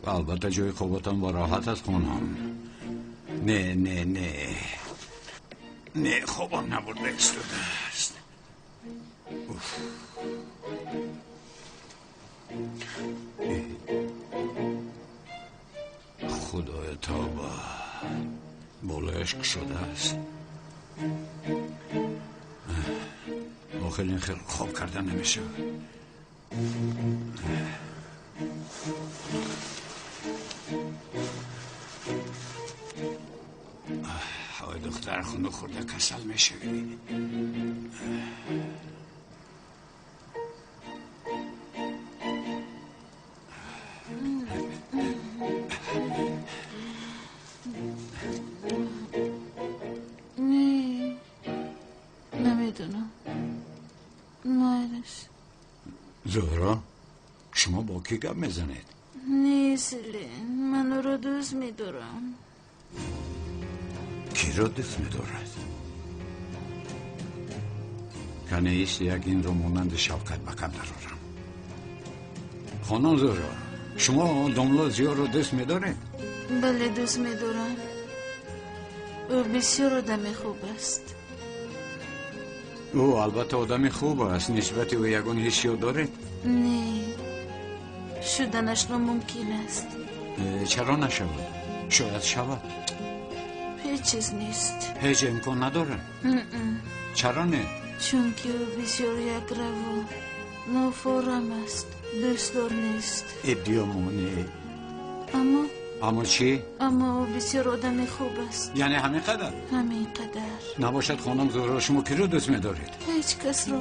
Албатта ҷои хобатон ба роҳат аст хонам. Не, не, не. Не, хобам набурда истодааст. Уф. Худоя тавба. Болояш кушодааст. Охир ин хел хоб карда намешавад. Ой духтар, хунук хӯрда касал мешавӣ. Не, намедонам. Майлаш. Зуҳро, шумо бо кӣ гап мезанед? Не, Селин, ман ӯро дӯст медорам. Киро дӯст медорад? Канеист як инро монанди Шавкат ба кам дарорам. Хонум Зуҳро, шумо домла Зиёро дӯст медоред? Бале, дӯст медорам. Ӯ бисёр одами хуб аст. Ӯ албатта одами хуб аст. Нисбати ӯ ягон ҳиссиёт доред? Не, шуданаш номумкин аст. Чаро нашавад? Шояд шавад. Ҳеҷ чиз нест. Ҳеҷ имкон надорад? Чаро не? Чунки ӯ бисёр якраву нофорам аст, дӯстдор нест. Эбдиёмоне. Аммо? Аммо чӣ? Аммо ӯ бисёр одами хуб аст. Яъне ҳамин қадар? Ҳамин қадар. Набошад хонум Зуҳро, шумо киро дӯст медоред? Ҳеҷ касро.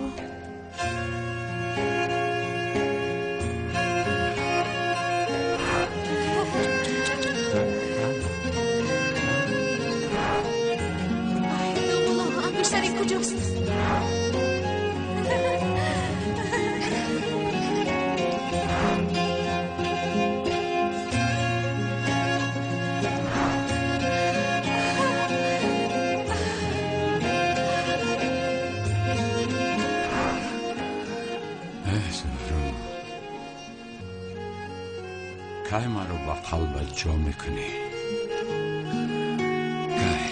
Кай маро ба қалбат ҷо мекунӣ? Кай?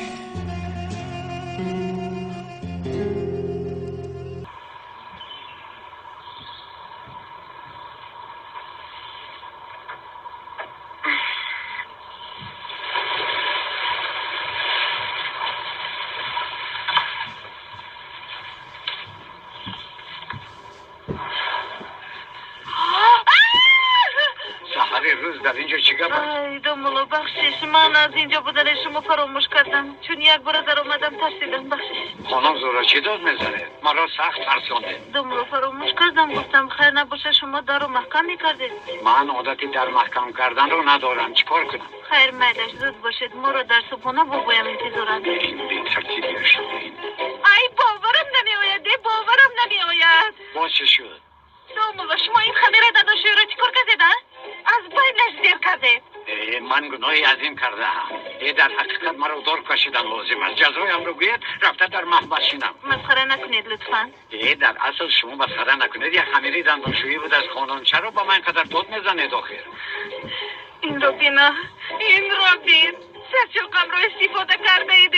Ман аз инҷо будани шумо фаромӯш кардам, чун як бора даромадам тарсидам. Бахшиш. Хонум Зуҳро, чӣ дод мезанед? Маро сахт тарсондед. Думро фаромӯш кардам, гуфтам хайр набошад, шумо дарро маҳкам мекардед. Ман одати дар маҳкам карданро надорам. Чӣ кор кунам? Хайр, майлаш, зуд бошед, моро дар субҳона бобоям интизоранд. Ин бетартибия шуд. Ай, боварам намеояд, боварам намеояд. Боз чӣ шуд? Домова, шумо ин хамира дандоншӯиро чӣ кор кардед, а? Аз байнаш зер кардед. Ман гуноҳи азим кардаам. Дар ҳақиқат маро дор кашидан лозим аст. Ҷазоямро гӯед, рафта дар маҳбас шинам. Масхара накунед лутфан. Дар асл шумо масхара накунед. Як хамири дандоншӯӣ буд аз хонон. Чаро ба ман қадар дод мезанед охир? Инро бина, инро бин. Сачоқамро истифода кардаед.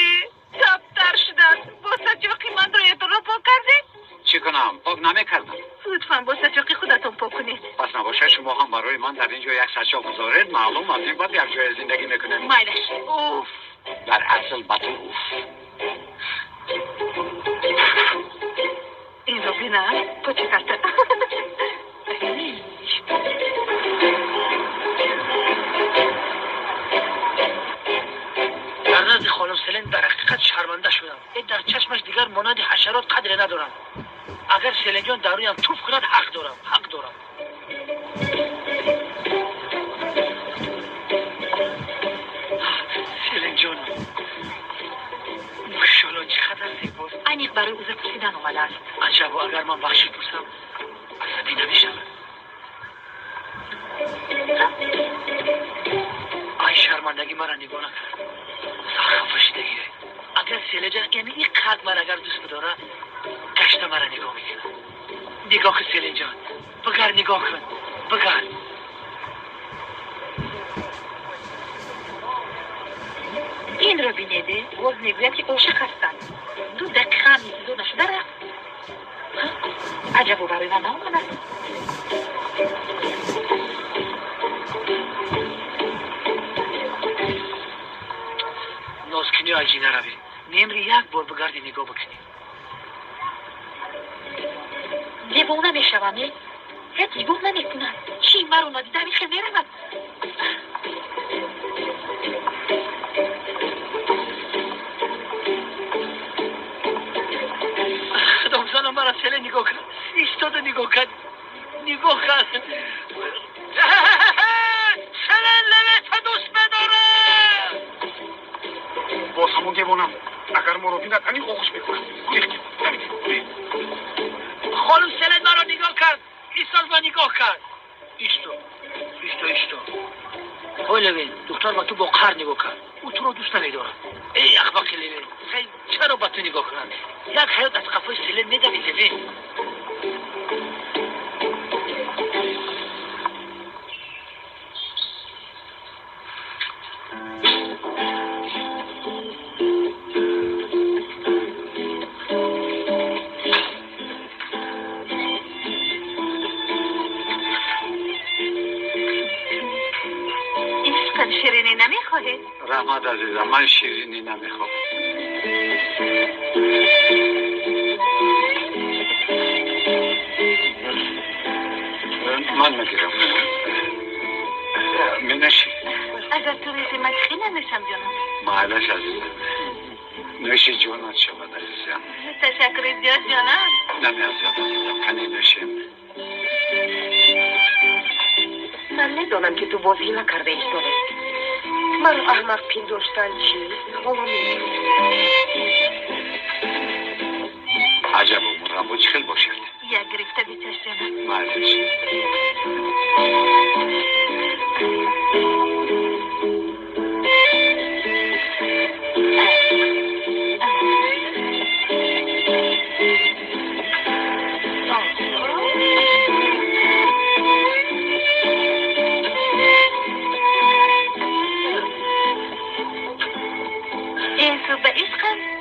Таптар шудааст. Бо сачоқи ман рӯятонро пок кардед? Чӣ кунам? Пок намекардам. Лутфан бо сачоқи худатон пок кунед. Пас набошад шумо ҳам барои ман дар ин ҷо як сачоқ гузоред. Маълум аз ин баъд як ҷоя зиндагӣ мекунем. Майлаш. Уф. Дар асл ба ту уф. Инро бина, поча карта. Дар назди хонум Селин дар ҳақиқат шарманда шудам. Дар чашмаш дигар монанди ҳашарот қадре надорам. Агар Селинҷон дар рӯям туф кунад, ҳақ дорам, ҳақ дорам. Селинҷонам, машолло чӣ қадар зебост. Аниқ барои узр пурсидан омадааст. Аҷабо, агар ман бахшиш пурсам, асабӣ намешавад. Ай, шармандагӣ маро нигоҳ накард. Сахт хафа шидагӣ. Агар Селинҷон яъне ин қад ман агар дӯст бидорад, гашта мара нигоҳ мекунад. Нигоҳ кун Селинҷон, бигар, нигоҳ кун, бигар. бинеде, боз мегӯяд ки ошиқ ҳастанд. 2 дақиқа ҳам интизор нашуда рафт. Аҷабо барои ман наомадааст. Нозкунӣ аҷи наравӣ. Мемри як бор бигарди нигоҳ бикунӣ. Девона мешавам, е? Ҳеҷ нигоҳ намекунад. Чӣ маро надида ҳамин хел меравад? Худомзанам мара селе нигоҳ кард. Истода нигоҳ кард. Нигоҳ кард. Селе левета дӯст медорад. Боз ҳамон девонам. Агар моро бинад, аниқ оғӯш мекунад. Гурехтем. Хонум селе маро нигоҳ кард. Истод ва нигоҳ кард. Исто. Исто, исто. Ҳой Левин, духтар ба ту бо қаҳр нигоҳ кард. Ӯ туро дӯст намедорад. Эй ахмақи Левин, сай чаро ба ту нигоҳ кунад? Як ҳаёт аз қафои селен медавӣ, Левин. Ширинӣ намехоҳед? Раҳмат азизам, ман ширинӣ намехоҳам. Ман мегирам. Менаши. Агар ту резӣ ман хеле нанӯшам ҷонам. Маълаш азизам. Нӯши ҷонат шавад азизам. Ташаккури зиёд ҷонам. Намеарзад азизам, кане нӯшем. Ман медонам ки ту боз ҳила карда истодаӣ. Маро аҳмақ пиндоштан чӣ? Ҳоло мебинӣ. Аҷабо, мураббо чӣ хел бошад? Як гирифта бичаш ҷонам. Маълаш.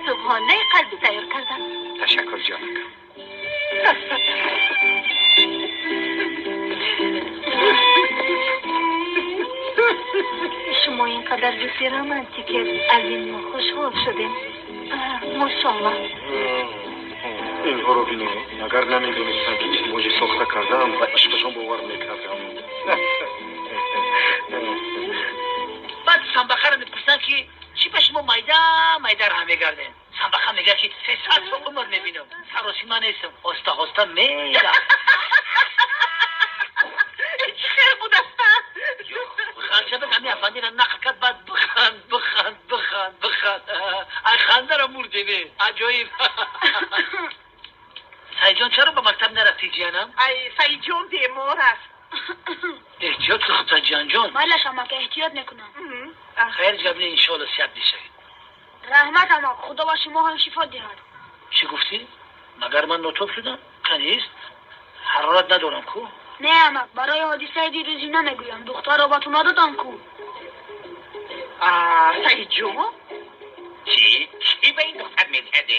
Субҳонаи қалби тайёр кардам. Ташаккур ҷонакам. Шумо ин қадар ҷуфти романтикед, аз ин мо хушҳол шудем. Мошалло. Инҳоро бино, агар намедонистам ки издивоҷи сохта кардам, ба ишқашон бовар мекардам. Баъд самбахаро мепурсанд ки чӣ ба шумо майда майда раҳ мегардем? Самбаха мегӯяд ки 300 сол умр мебинам. Саросима нестам. Оста оста мерам. Чӣ хел будааст? Ханчабек ҳамин афандиро нақл кард, баъд биханд, биханд, биханд, биханд. Ай хандаро мурдем, аҷоиб. Саидҷон чаро ба мактаб нарафтӣ, ҷиянам? Ай Саидҷон бемор аст. Эҳтиёт кун худта, ҷиянҷон. Майлаш амак, эҳтиёт мекунам. Хайр ҷабне, иншоалло сиҳат мешавед. Раҳмат амак, худо ба шумо ҳам шифо диҳад. Чӣ гуфтӣ? Магар ман нотоб шудам? Канист? Ҳарорат надорам ку? Не амак, барои ҳодисаи дирӯзӣ намегӯям. Духтарро ба ту надодам ку. Саидҷон? Чӣ? Чӣ ба ин духтар медиҳаде?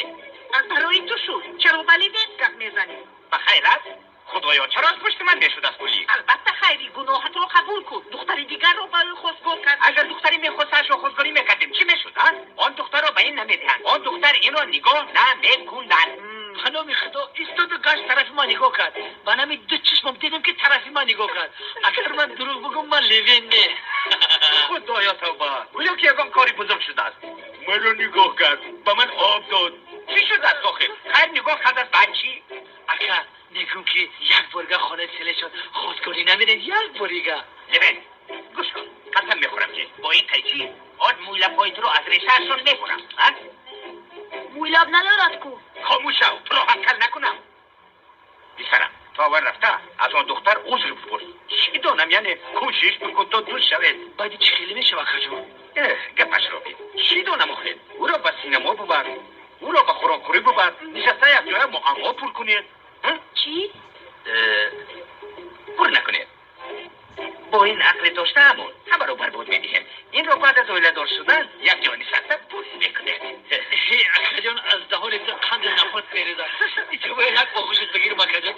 Аз барои ту шуд. Чаро ба Левин гап мезанӣ? Ба хайр аст? Худоё, чаро аз пушти ман мешудааст пулӣ? Албатта хайри, гуноҳатро қабул кун. Духтари дигарро ба ӯ хостгор кард. Агар духтаре мехостаашро хостгорӣ мекардем, чӣ мешуд, а? Он духтарро ба ин намедиҳанд. Он духтар инро нигоҳ намекунад. Ба номи Худо истоду гашт тарафи ман нигоҳ кард. Ба нами ду чишмам дидам ки тарафи ман нигоҳ кард. Агар ман дурӯғ бигӯм, ман Левин не. Худоё тавба, гӯё ки ягон кори бузург шудааст. Маро нигоҳ кард, ба ман об дод. Чӣ шудааст охир? Хайр нигоҳ кардааст, баъд чӣ? Ака, мегӯм ки як борга хонаи селешон хостгорӣ намерем, як борига. Левин, гӯш кун, қасам мехӯрам ки бо ин қайчӣ он мӯйлабҳои туро аз решаашон мебурам. А? Мӯйлаб надорад ку? Хомӯш шав, туро ҳам кал накунам. Писарам, то аввал рафта аз он духтар узр бипурс. Чӣ донам, яъне кӯшиш бикун то дӯст шавед. Баъди чӣ хеле мешавад, акаҷон? Гапашро бин. Чӣ донам охир? Ӯро ба синемо бубар, ӯро ба хӯрокхӯрӣ бубар, нишаста якҷоя муаммо пур кунед. Чӣ? Пур накунед. Бо ин ақли доштаамон Ҳамаро барбод медиҳем. Инро баъд аз оиладор шудан як ҷо нишаста пӯст мекунед. Акаҷон, аз даҳони ту қанди нафрат мерезад. Инҷо бояд як оғӯшат бигирам, акаҷон.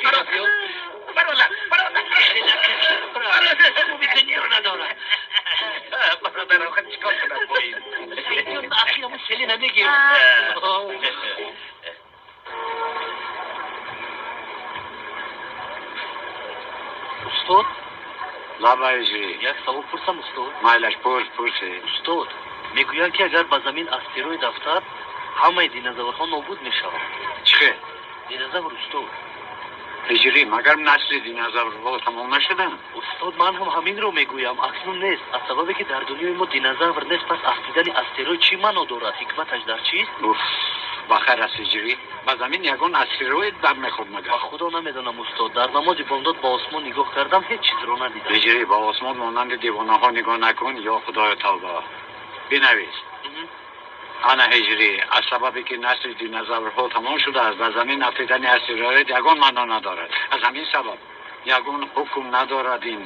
Бародар, бародар. Хуби дунёро надорад. Бародар, охир чӣ кор кунам бо ин? Саидҷон, ахир ҳамун сели намегирам. Устод? Лабай ҳиҷрӣ. Як савол пурсам, устод? Майлаш, пурс, пурсе. Устод, мегӯянд, ки агар ба замин астероид афтад, ҳамаи динозаврҳо нобуд мешаванд. Чӣ хел? Динозавр, устод. Ҳиҷрӣ, магар насли динозаврҳо тамом нашуданд? Устод, ман ҳам ҳаминро мегӯям. Акнун нест. Аз сабабе ки дар дунёи мо динозавр нест, пас афтидани астероид чӣ маъно дорад? Ҳикматаш дар чист? Уф, ба хайр аст, ҳиҷрӣ. Ба замин ягон астероид бармехӯрд магар? Ба худо намедонам, устод. Дар намози бомдод ба осмон нигоҳ кардам, ҳеҷ чизро надидам. Ҳиҷрӣ, ба осмон монанди девонаҳо нигоҳ накун, ё худоё тавба. Бинавис. Ана ҳиҷрӣ, аз сабабе ки насли динозаврҳо тамом шудааст, ба замин афтидани астероид ягон маъно надорад. Аз ҳамин сабаб ягон ҳукм надорад ин.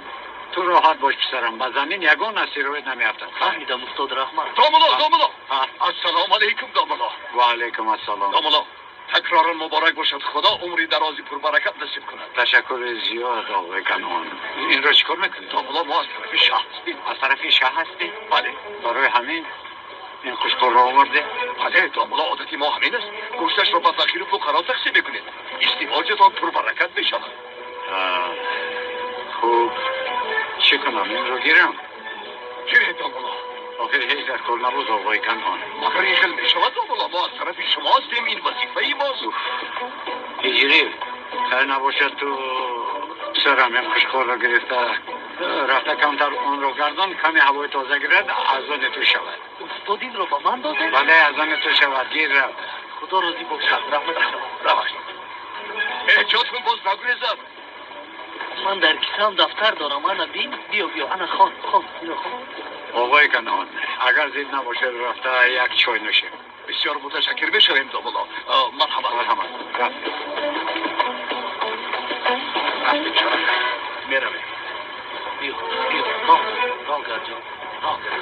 Ту роҳат бош, писарам, ба замин ягон астероид намеафтад. Фаҳмидам, устод, раҳмат. Домулло, домулло. Ассалому алайкум, домулло. Ва алайкум ассалом. Домулло, такроран муборак бошад. Худо умри дарози пурбаракат насиб кунад. Ташаккури зиёд, оғои Канон. Инро чӣ кор мекунед? Домулло, мо аз тарафи шаҳ ҳастем. Аз тарафи шаҳ ҳастед? Бале. Барои ҳамин ин қушқурро оварде? Бале, домулло, одати мо ҳамин аст. Гӯшташро ба фақиру фуқаро тақсим мекунед. Издивоҷатон пурбаракат мешавад. Хуб, чӣ кунам? Инро гирам? Гиред, домулло. Охир ҳеҷ дар кор набуд, оғои Канон. Магар ин хел мешавад, домулло? Мо аз тарафи шумо ҳастем, ин вазифаи мост. Ҳиҷрӣ, хайр набошад, ту писарам ин қушқурро гирифта рафта камтар онро гардон, каме ҳавои тоза гирад, аз они ту шавад. Устод, инро ба ман додед? Бале, аз они ту шавад. Гир рафт. Худо розӣ бошад, раҳмат шавад. Раваш. Эҳтиёт кун, боз нагурезад. Ман дар кисаам дафтар дорам. Ана бин, биё, биё, ана хон, хон, биё, хон. Оғои Канон, агар зид набошад, рафта як чой нӯшем. Бисёр муташаккир мешавем, домулло. Марҳамат. Марҳамат. Рафтем. Рафтем, шавад. Меравем. Биё, биё, роҳ, роҳ гард, ҷон. Роҳ гард.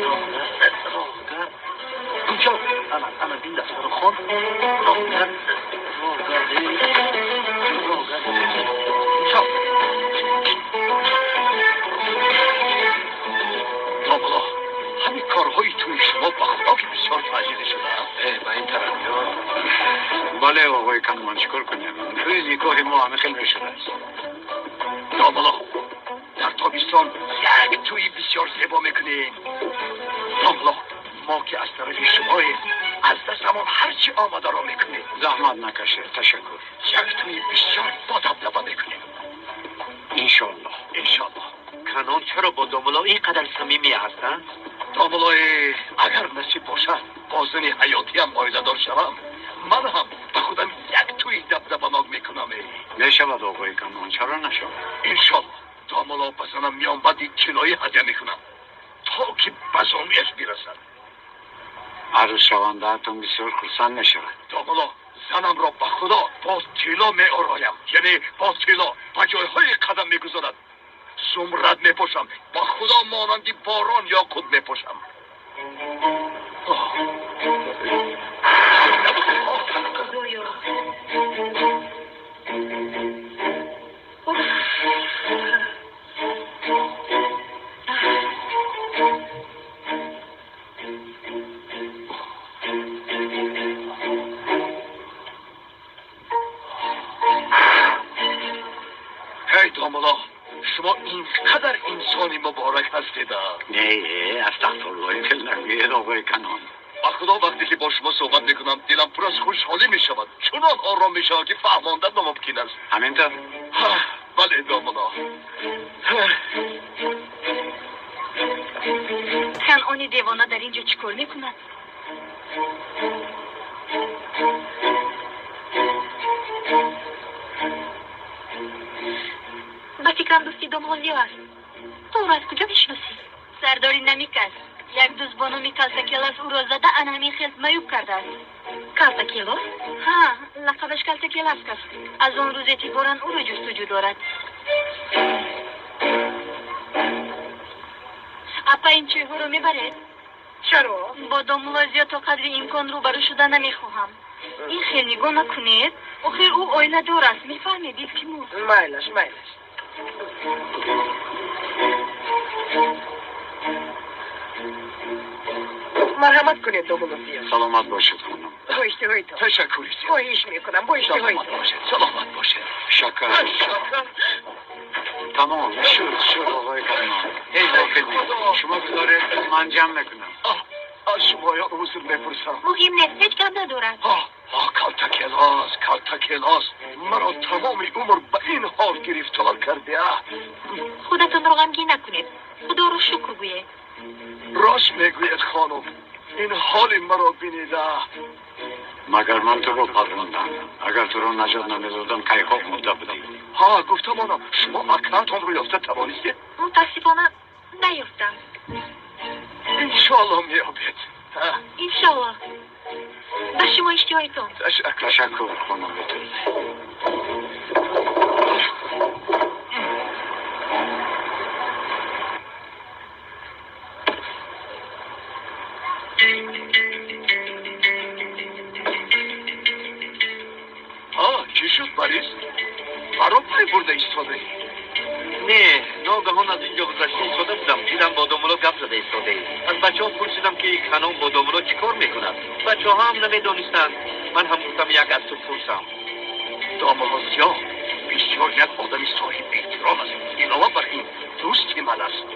Роҳ гард, роҳ гард. Куҷо? Ана, ана бин, дафтарро хон. Роҳ гард, роҳ гард, роҳ гард. Чоп. Домулло, ҳамин корҳои тӯи шумо ба худо ки бисёр таъҷилӣ шудааст. Ба ин тараф. Бале, оғои Канон, чӣ кор кунем? Тӯи никоҳи мо ҳамин хел мешудааст. Домулло, дар тобистон як тӯи бисёр зебо мекунем. Домулло, мо ки аз тарафи шумоем, аз дастамон ҳарчи омадаро мекунем. Заҳмат накашед, ташаккур. Як тӯи бисёр бодабдаба мекунем. Иншоаллоҳ. Иншоаллоҳ. Канон чаро бо домулло ин қадар самимӣ ҳастанд? Домуллои, агар насиб бошад, бо зани ҳаётиам оиладор шавам, ман ҳам ба худам як тӯи дабдабанок мекунам. Мешавад, оғои Канон, чаро нашавад? Иншоаллоҳ. Домулло, ба занам миёнбанди тиллоӣ ҳадя мекунам, то ки ба зонуяш бирасад. Арӯзшавандаатон бисёр хурсанд мешавад. Домулло, занамро ба худо бо тилло меороям, яъне бо тилло ба ҷойҳое қадам мегузорад. Зумрад мепошам, ба худо монанди борон ёқут мепошам. Худоё. Ҳей, домулло, шумо ин қадар инсони муборак ҳастед. Не, астағфируллоҳ, ин хел нагӯед, оғои Канон. Ба худо вақте ки бо шумо суҳбат мекунам, дилам пур аз хушҳолӣ мешавад. Чунон ором мешавад, ки фаҳмондан номумкин аст. Ҳамин тавр? Бале, домулло. Канони девона дар ин ҷо чӣ кор мекунад? Ба фикрам дӯсти домулло аст. Ту ӯро аз куҷо мешиносӣ? Сардори намик аст. Як дӯст бо номи Калтакелос ӯро зада ана ҳамин хел маъюб кардааст. Калтакелос? Ҳа, лақабаш Калтакеласк аст. Аз он рӯз эътиборан ӯро ҷустуҷӯ дорад. Апа, ин чойҳоро мебаред? Чаро? Бо домулло Зиё то қадри имкон рӯбарӯ шуда намехоҳам. Ин хел нигоҳ накунед. Охир ӯ оиладор аст. Мефаҳмед, илтимос. Майлаш, майлаш. Марҳамат кунед, домулло Зиё. Саломат бошед, хонум. Бо иштиҳоитон. Ташаккури зиёд. Хоҳиш мекунам, бо Саломат иштиҳоитон. бошед, саломат бошед. Шакар. Шакар. Тамом шуд, шуд, оғои Канон. Ҳеҷ боке нест. Шумо гузоред, ман ҷамъ мекунам. Аз шумоён узр мепурсам. Муҳим нест, ҳеҷ гап надорад. Калта келос, калта келос. Маро тамоми умр ба ин ҳол гирифтор кардеа. Худатонро ғамгин накунед. Худоро шукр гӯед. Рост мегӯед, хонум. Ин ҳоли маро бинида. Магар ман туро паррондам? Агар туро наҷот намедодам, кайҳо мурда будӣ. Ҳа, гуфтамонам, шумо акаатонро ёфта тавонистед? Мутаассифона, наёфтам. Иншоалло меёбед. Иншоалло. Ба шумо иштиҳоитон. Ташаккур. Ташаккур, хонум Бетул. Чӣ шуд, Борис? Маро пай бурда истодаӣ? Не, ногаҳон аз ин ҷо гузашта истода будам, дидам бо домулло гап зада истодаӣ. Аз бачаҳо пурсидам, ки Канон бо домулло чӣ кор мекунад. Бачаҳо ҳам намедонистанд. Ман ҳам гуфтам як аз ту пурсам. Домулло Зиё бисёр як одами соҳиб эҳтиром аст. Илова бар ин, дӯсти ман аст.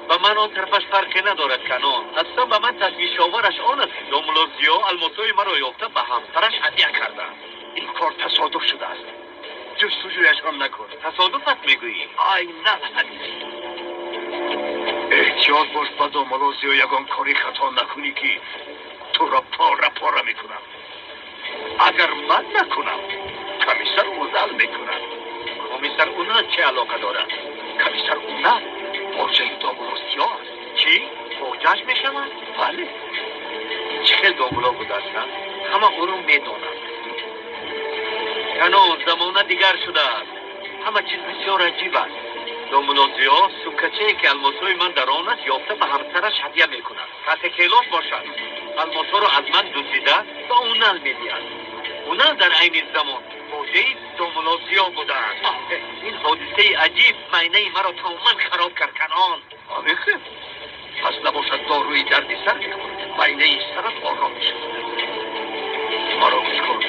Ба ман он тарафаш фарқе надорад, Канон. Аслан ба ман ташвишовараш он аст, ки домулло Зиё алмосҳои маро ёфта ба ҳамсараш ҳадя кардааст. Ин кор тасодуф шудааст. Ҷустуҷӯяшон накун. Тасодуф аст мегӯӣ? Айнан ҳамин. Эҳтиёт бош, ба домулло Зиё ягон кори хато накунӣ, ки туро пора пора мекунам. Агар ман накунам, комиссар Унал мекунад. Комиссар Унал чӣ алоқа дорад? Комиссар Унал хоҷаи домулло Зиё аст. Чӣ? Хоҷааш мешавад? Бале. Чӣ хел домулло будааст, ҳама ӯро медонанд. Канон, замона дигар шудааст. Ҳама чиз бисёр аҷиб аст. Домулло Зиё сумкачае, ки алмосҳои ман дар он аст, ёфта ба ҳамсараш ҳадя мекунад. Касе келос бошад, алмосҳоро аз ман дуздида ба Унал медиҳад. Унал дар айни замон хоҷаи домулло Зиё будааст. Ин ҳодисаи аҷиб майнаи маро тамоман хароб кард, Канон. Ҳамин хел? Пас набошад доруи дарди сар бихӯр, майнаи сарат ором мешавад. Маро гӯш кун.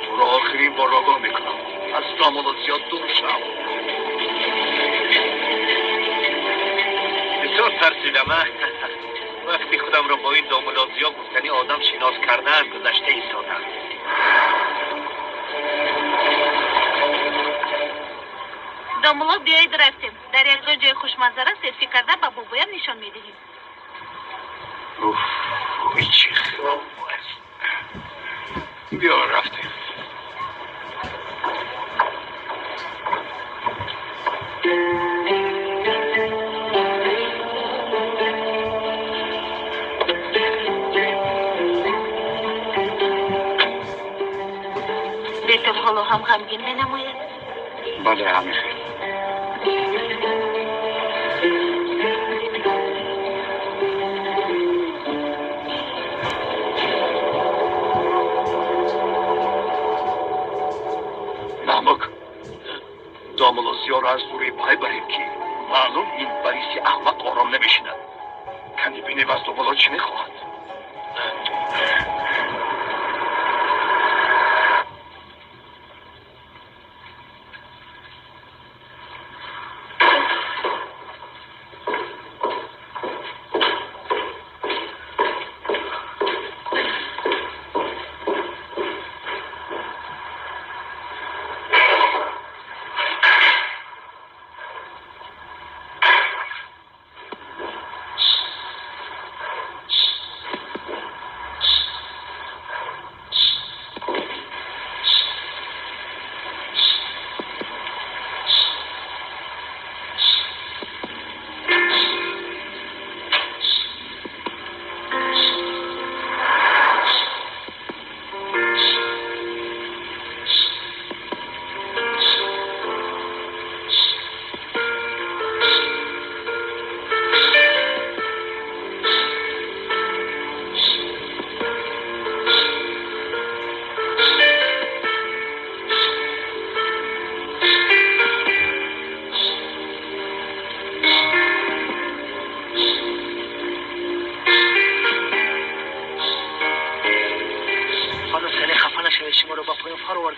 Туро охирин бор огоҳ мекунам. Аз домулло Зиё дур шав. Бисёр тарсидам. Вақти худамро бо ин домулло Зиё гуфтани одам шинос кардан гузашта истодам. Домулло, биёед рафтем. Дар якҷо ҷои хушманзара селфи карда ба бобоям нишон медиҳем. Уф, чӣ хоб аст. Биё рафтем. Бетул ҳоло ҳам ғамгин менамояд? Бале, ҳамин хел. Намук, домулло Зиёро аз дурӣ пай барем, ки маълум ин Бориси аҳмақ ором намешинад. Кани бинем аз домулло чӣ мехоҳад.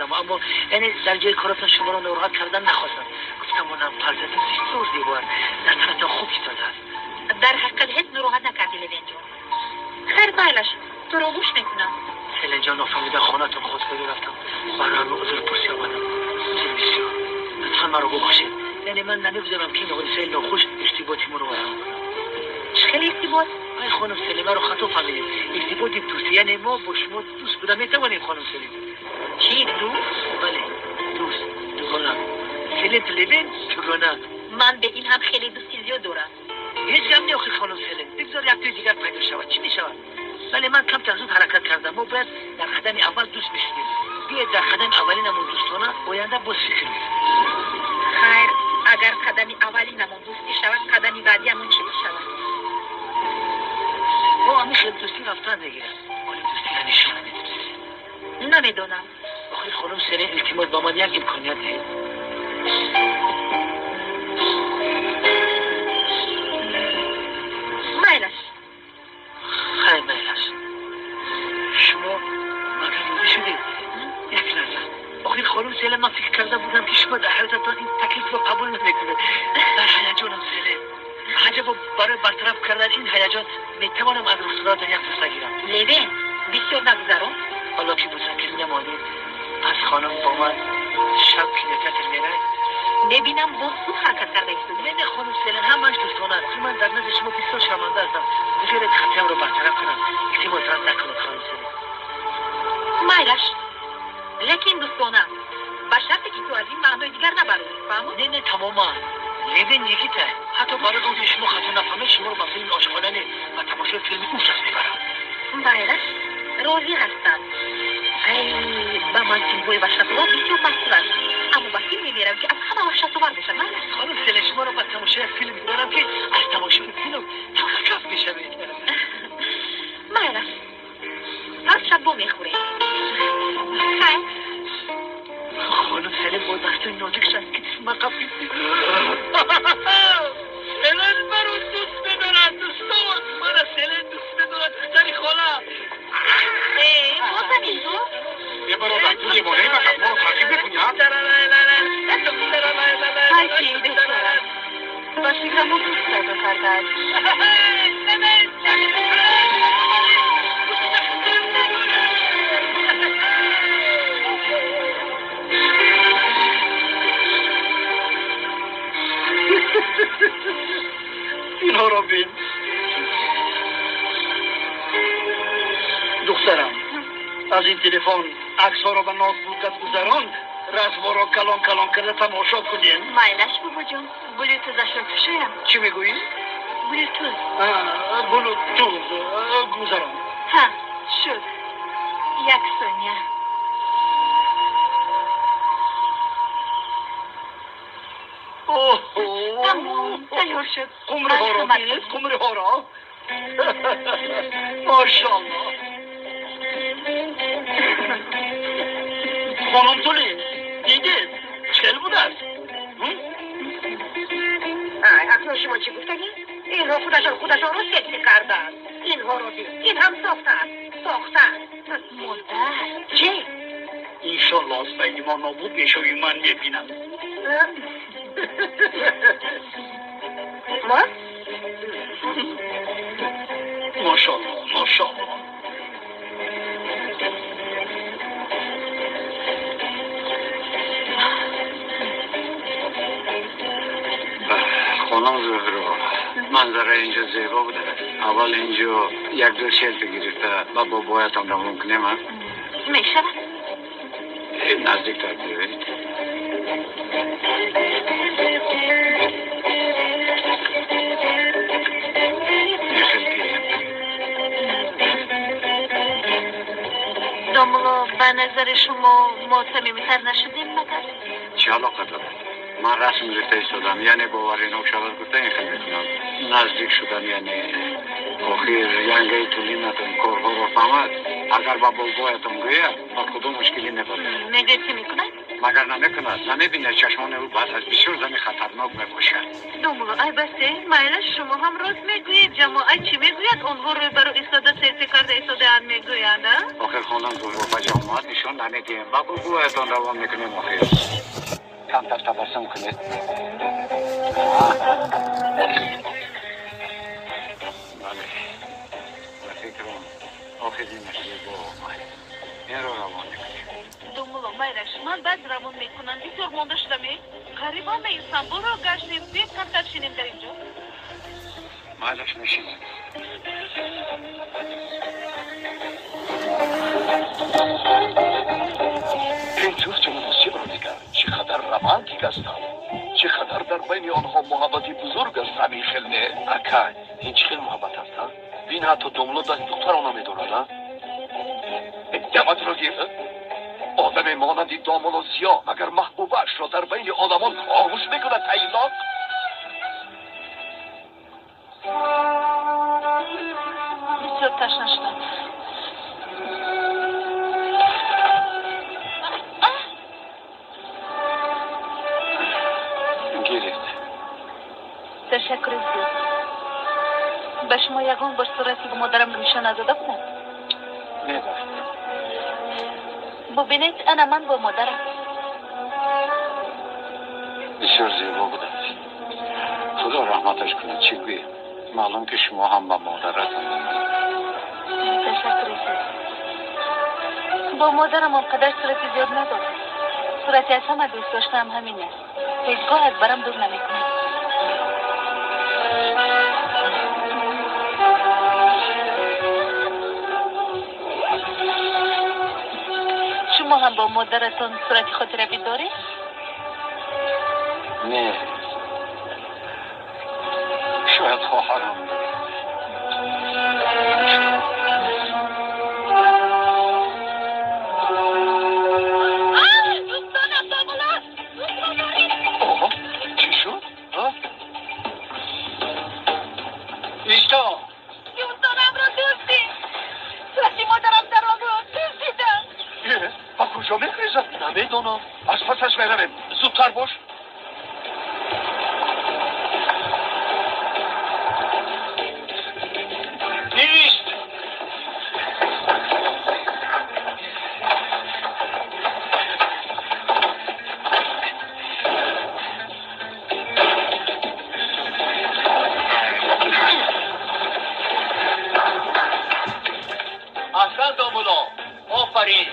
мекардам, аммо яъне дар ҷои коратон шуморо нороҳат кардан нахостам. Гуфтам онам палтатон бисёр зебо аст, дар танатон хуб истодааст. Дар ҳақиқат ҳеҷ нороҳат накардӣ, Левенҷон. Хайр, майлаш, туро гӯш мекунам. Селенҷон, нофаҳмида хонатон хостгорӣ рафтам. Барои ҳамин узрпурсӣ омадам. Узр бисёр. Лутфан маро бубахшед. Яъне ман намегузорам, ки ин ҳодисаи нохуш иртиботи моро вайрон кунад. Чӣ хеле иртибот? Ай хонум Селин, маро хато фаҳмидед. Иртиботи дӯстӣ, яъне мо бо шумо дӯст буда метавонем, хонум Селин. Чӣ, дӯст? Бале, дӯст, дугона. Селин Левен, дугона. Ман бе ин ҳам хеле дӯсти зиёд дорам. Ҳеҷ гап не, охир хонум Селин. Бигзор як тӯи дигар пайдо шавад. Чӣ мешавад? Бале, ман камтар зуд ҳаракат кардам. Мо бояд дар қадами аввал дӯст мешудем. Биёед дар қадами аввалинамон дӯстона, оянда боз фикр мекунем. Хайр, агар қадами аввалинамон дӯстӣ шавад, қадами баъдиамон чӣ мешавад? Мо ҳамин хел дӯстӣ рафтан мегирад. Оли дӯстиро нишона медиҳем. Намедонам. Охир хонум Селин, илтимос, ба ман як имконият диҳед. Майлаш. Хайр, майлаш. Шумо магар розӣ шудед? Як лаҳза. Охир хонум Селин, ман фикр карда будам, ки шумо дар ҳаётатон ин таклифро қабул намекунед. Дар ҳаяҷонам, Селин. Аҷабо, барои бартараф кардани ин ҳаяҷон метавонам аз рухсоратон як бӯса гирам. Левен, бисёр нагузарон. Ҳоло ки бӯсагирӣ намонед, пас хонум бо ман шаб кинотеатр меравед? Мебинам, боз суд ҳаракат карда истодӣ. Не, не, хонум Селин, ҳамааш дӯстона аст. Ман дар назди шумо бисёр шарманда ҳастам. Бигзоред хатиамро бартараф кунам. Илтимос, рад накунед, хонум Селин. Майлаш, лекин дӯстона, ба шарте ки ту аз ин маънои дигар набарорӣ, фаҳмод? Не, не, тамоман. Левен Никита, ҳатто барои он ки шумо хато нафаҳмед, шуморо ба филми ошиқона не, ба тамошои филми ужас мебарам. Майлаш, розӣ ҳастам. Ай, ба ман филмҳои ваҳшатовар бисёр маъқул аст, аммо ба филме меравам, ки аз ҳама ваҳшатовар бошад. Майлаш. Хонум Селин, шуморо ба тамошои як филм мебарам, ки аз тамошои филм талхакаф мешавед. Майлаш, ҳар шаб бо мехӯрем. Хайр. Хонум Селин бо дастои нозикаш аз китфи ман қапид. Селин маро дӯст медорад, дӯстон. Мара Селин дӯст медорад, духтари хола. Э, бозам ин ту? Е, бародар, ту девонаи, магар моро таъқиб мекунӣ, а? Ҳай, ки ин бечора. Ба фикрам, ӯ дӯст пайдо кардааст. Инҳоро бин, духтарам. Аз ин телефон аксҳоро ба ноутбукат гузарон, расмҳоро калон калон карда тамошо кунем. Майлаш, бобоҷон, блютузашро кушоям? Чӣ мегӯӣ? Блютуз. Блютуз гузарон. Ҳа, шуд. Як сония. Тамом, тайёр шуд. Қумриҳоро бинед, қумриҳоро. Мошалло. Хонум Тулин, дидед, чӣ будааст? Ай, акнун шумо чӣ гуфтагӣ? Инҳо худашон худашонро секси карданд. Инҳоро бин, ин ҳам сохтааст, сохтааст. Модар. Чӣ? Иншолло, аз байни мо нобуд мешавӣ, ман мебинам. Ма? Мошалло, мошалло. Хонум Зуҳро, манзара инҷо зебо будааст. Аввал инҷо як ду селфи гирифта ба бобоятон равон кунем, а? Мешавад. Наздиктар биёед. Мехел гирем. Домулло, ба назари шумо мо самимитар нашудем магар? Чӣ алоқа дорад? Ман расм гирифта истодам, яъне боваринок шавад гуфта ин хел мекунам. Наздик шудан, яъне охир янгаи тулинатон корҳоро фаҳмад, агар ба бобоятон гӯяд, ба худо мушкилӣ мебарад. Мегӯяд, чӣ мекунад? Магар намекунад? Намебинад, чашмони ӯ баъд аз бисёр зани хатарнок мебошад. Домулло, ай басе, майлаш, шумо ҳам рост мегӯед. Ҷамоат чӣ мегӯяд? Онҳо рӯйбарӯ истода селфи карда истодаанд, мегӯянд. мегӯянд, а? Охир хонам зуҳро ба ҷамоат нишон намедиҳем. Ба бубуятон равон мекунем охир. Камтар табассум кунед. Бале. Ба фикрам охиринаш зебо омад. Инро равон мекунем. Домулло, майраш, ман баъд равон мекунам. Бисёр монда шудаме. Қариб ҳама Истанбулро гаштем. Биёед камтар шинем дар инҷо. Майлаш мешинем. Ин ҷуфти муносибро дигар чӣ қадар романтик ҳастанд, чӣ қадар дар байни онҳо муҳаббати бузург аст. Ҳамин хел не? Ака, ин чӣ хел муҳаббат аст, а? Бин, ҳатто домулло дасти духтаро намедорад, а? Даматро гир. Одаме монанди домулло Зиё магар маҳбубаашро дар байни одамон хомӯш мекунад, тайлоқ? Бисёр ташна шудам. Гиред. Ташаккури зиёд. Ба шумо ягон бор сурати модарам нишон надода будам? Не, бахт. Бубинед, ана ман бо модарам. Бисёр зебо будааст. Худо раҳматаш кунад. Чӣ гӯем? Маълум ки шумо ҳам ба модаратон. Ташаккури зиёд. Бо модарам он қадар сурати зиёд надорам. Сурати аз ҳама дӯст доштаам ҳамин аст. Ҳеҷ гоҳ аз барам дур намекунад. Шумо ҳам бо модаратон сурати хотиравӣ доред? Не. Шояд хоҳарам. Дӯстонам, домулло! Оҳо, чӣ шуд? Исто! Дӯстонамро дуздид! Сурати модарам дар он буд. Дуздидам. Ба куҷо мегрезад? Намедонам. Аз пасаш меравем. Зудтар бош. Ист! Аҳсан, домулло, офарин.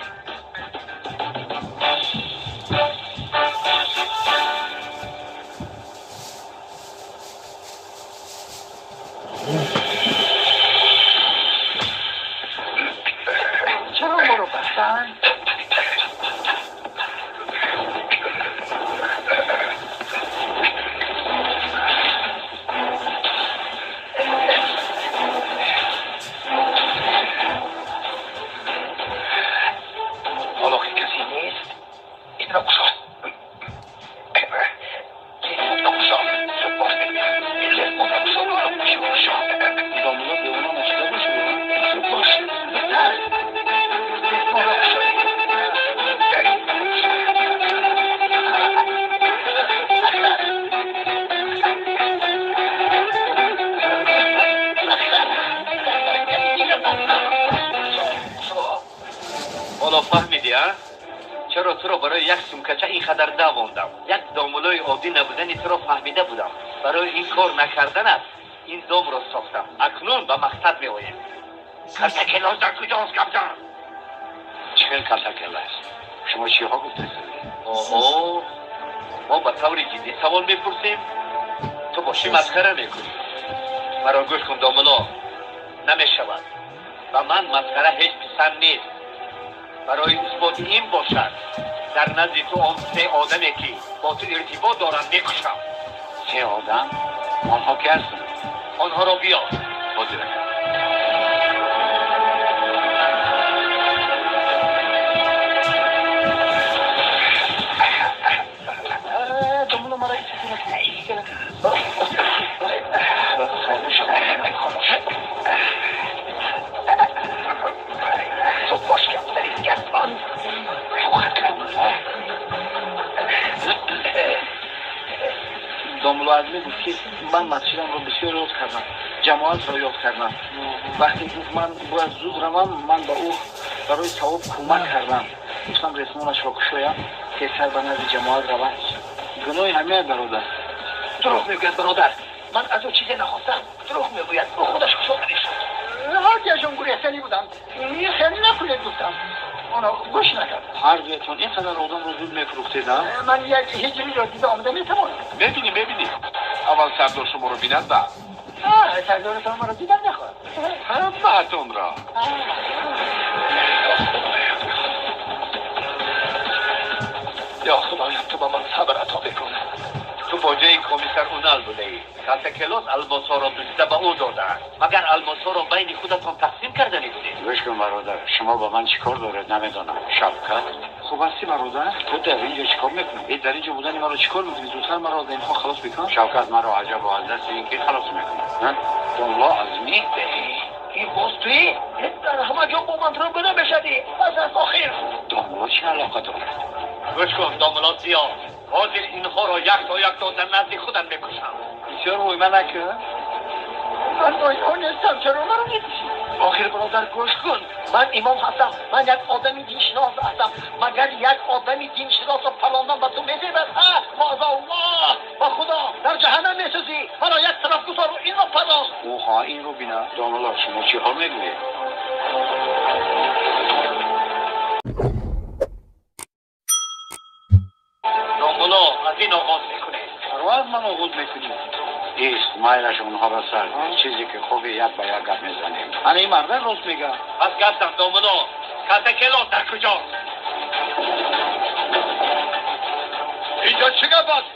Чаро моро бастанд? Ҳоло ки касе нест, инро кушод. Инро кушод. Зуд бош. Лифтро кушод. Кушод. Домулло девона нашуда бошад? Зуд бош. Зудтар. Лифтро кушод. Ҳоло фаҳмидӣ, а? Чаро туро барои як сумкача ин қадар давондам? Як домуллои оддӣ набудани туро фаҳмида будам. Барои ин кор накарданат ин домро сохтам. Акнун ба мақсад меоем. Калтакелос дар куҷост, гапзан? Чӣ хел калтакелас? Шумо чиҳо гуфтед? Оҳо, мо ба таври ҷиддӣ савол мепурсем, ту бошӣ масхара мекунӣ. Маро гӯш кун, домулло, намешавад. Ба ман масхара ҳеҷ писанд нест. Барои исботи ин бошад, дар назди ту он се одаме ки бо ту иртибот доранд мекушам. Се одам? Онҳо ки ҳастанд? Онҳоро биёр. Ҳозир ака. Домулло, маро истифода накунед. Зуд бош, гапзани гапзан. Домулло Азмӣ гуфт ки ман масҷидамро бисёр ёд кардам, ҷамоатро ёд кардам. Вақте гуфт ман бояд зуд равам, ман ба ӯ барои савоб кӯмак кардам. Гуфтам ресмонашро кушоям, тезтар ба назди ҷамоат равам. Гуноҳи ҳамеа бародар. Дурӯғ мегӯяд бародар. Ман аз ӯ чизе нахостам. Дурӯғ мегӯяд. Ӯ худаш кушода мешуд. Ҳардуяшон гурехтанӣ буданд. Хеле накунед гуфтам. Оно гӯш накард. Ҳардуятон ин қадар одамро зуд мефурӯхтед, а? Ман як ҳиҷриро дида омада метавонам. Мебинӣ, мебинӣ. Аввал сардор шуморо бинад, баъд. Сардоратон маро дидан нахоҳад. Ҳамаатонро. Ё Худоям, ту ба ман сабр ато бикун. Ту бо ҷои комиссар Унал будаӣ. Калтакелос алмосҳоро дуздида ба ӯ додааст. Магар алмосҳоро байни худатон тақсим карданӣ будед? Гӯш кун бародар, шумо ба ман чӣ кор доред намедонам. Шавкат? Хуб ҳастӣ бародар? Ту дар инҷо чӣ кор мекунӣ? Э, дар инҷо будани маро чӣ кор мекунӣ? Зудтар маро аз инҳо халос бикун. Шавкат маро аҷабо аз дасти ин ки халос мекунад? Домло Азмӣ? Ин боз туӣ? Дар ҳама ҷо бо ман рӯбарӯ мешавӣ. Пас аз охир. Домло чӣ алоқа дорад? Гӯш кун домло Зиё, ҳозир инҳоро якто якто дар назди худам мекушам. Бисёр войма накун. Ман бо инҳо нестам, чаро маро мекушӣ? Охир бародар гӯш кун. Ман имом ҳастам. Ман як одами диншинос ҳастам. Магар як одами диншиносро палондан ба ту мезебад? Маъзаллоҳ, ба Худо дар ҷаҳаннам месӯзӣ. Маро як тараф гузор ва инро пардоз. Ӯ инро бина. Домло, шумо чиҳо мегӯед? Домло, аз ин оғоз мекунед. Чаро аз ман оғоз мекунӣ? Ист, майлаш онҳоро сар. Чизе ки хуби як ба як гап мезанем. Ана ин мардак рост мегӯяд. Пас гап зан домло. Калтакелос дар куҷост? Инҷо чӣ гап аст?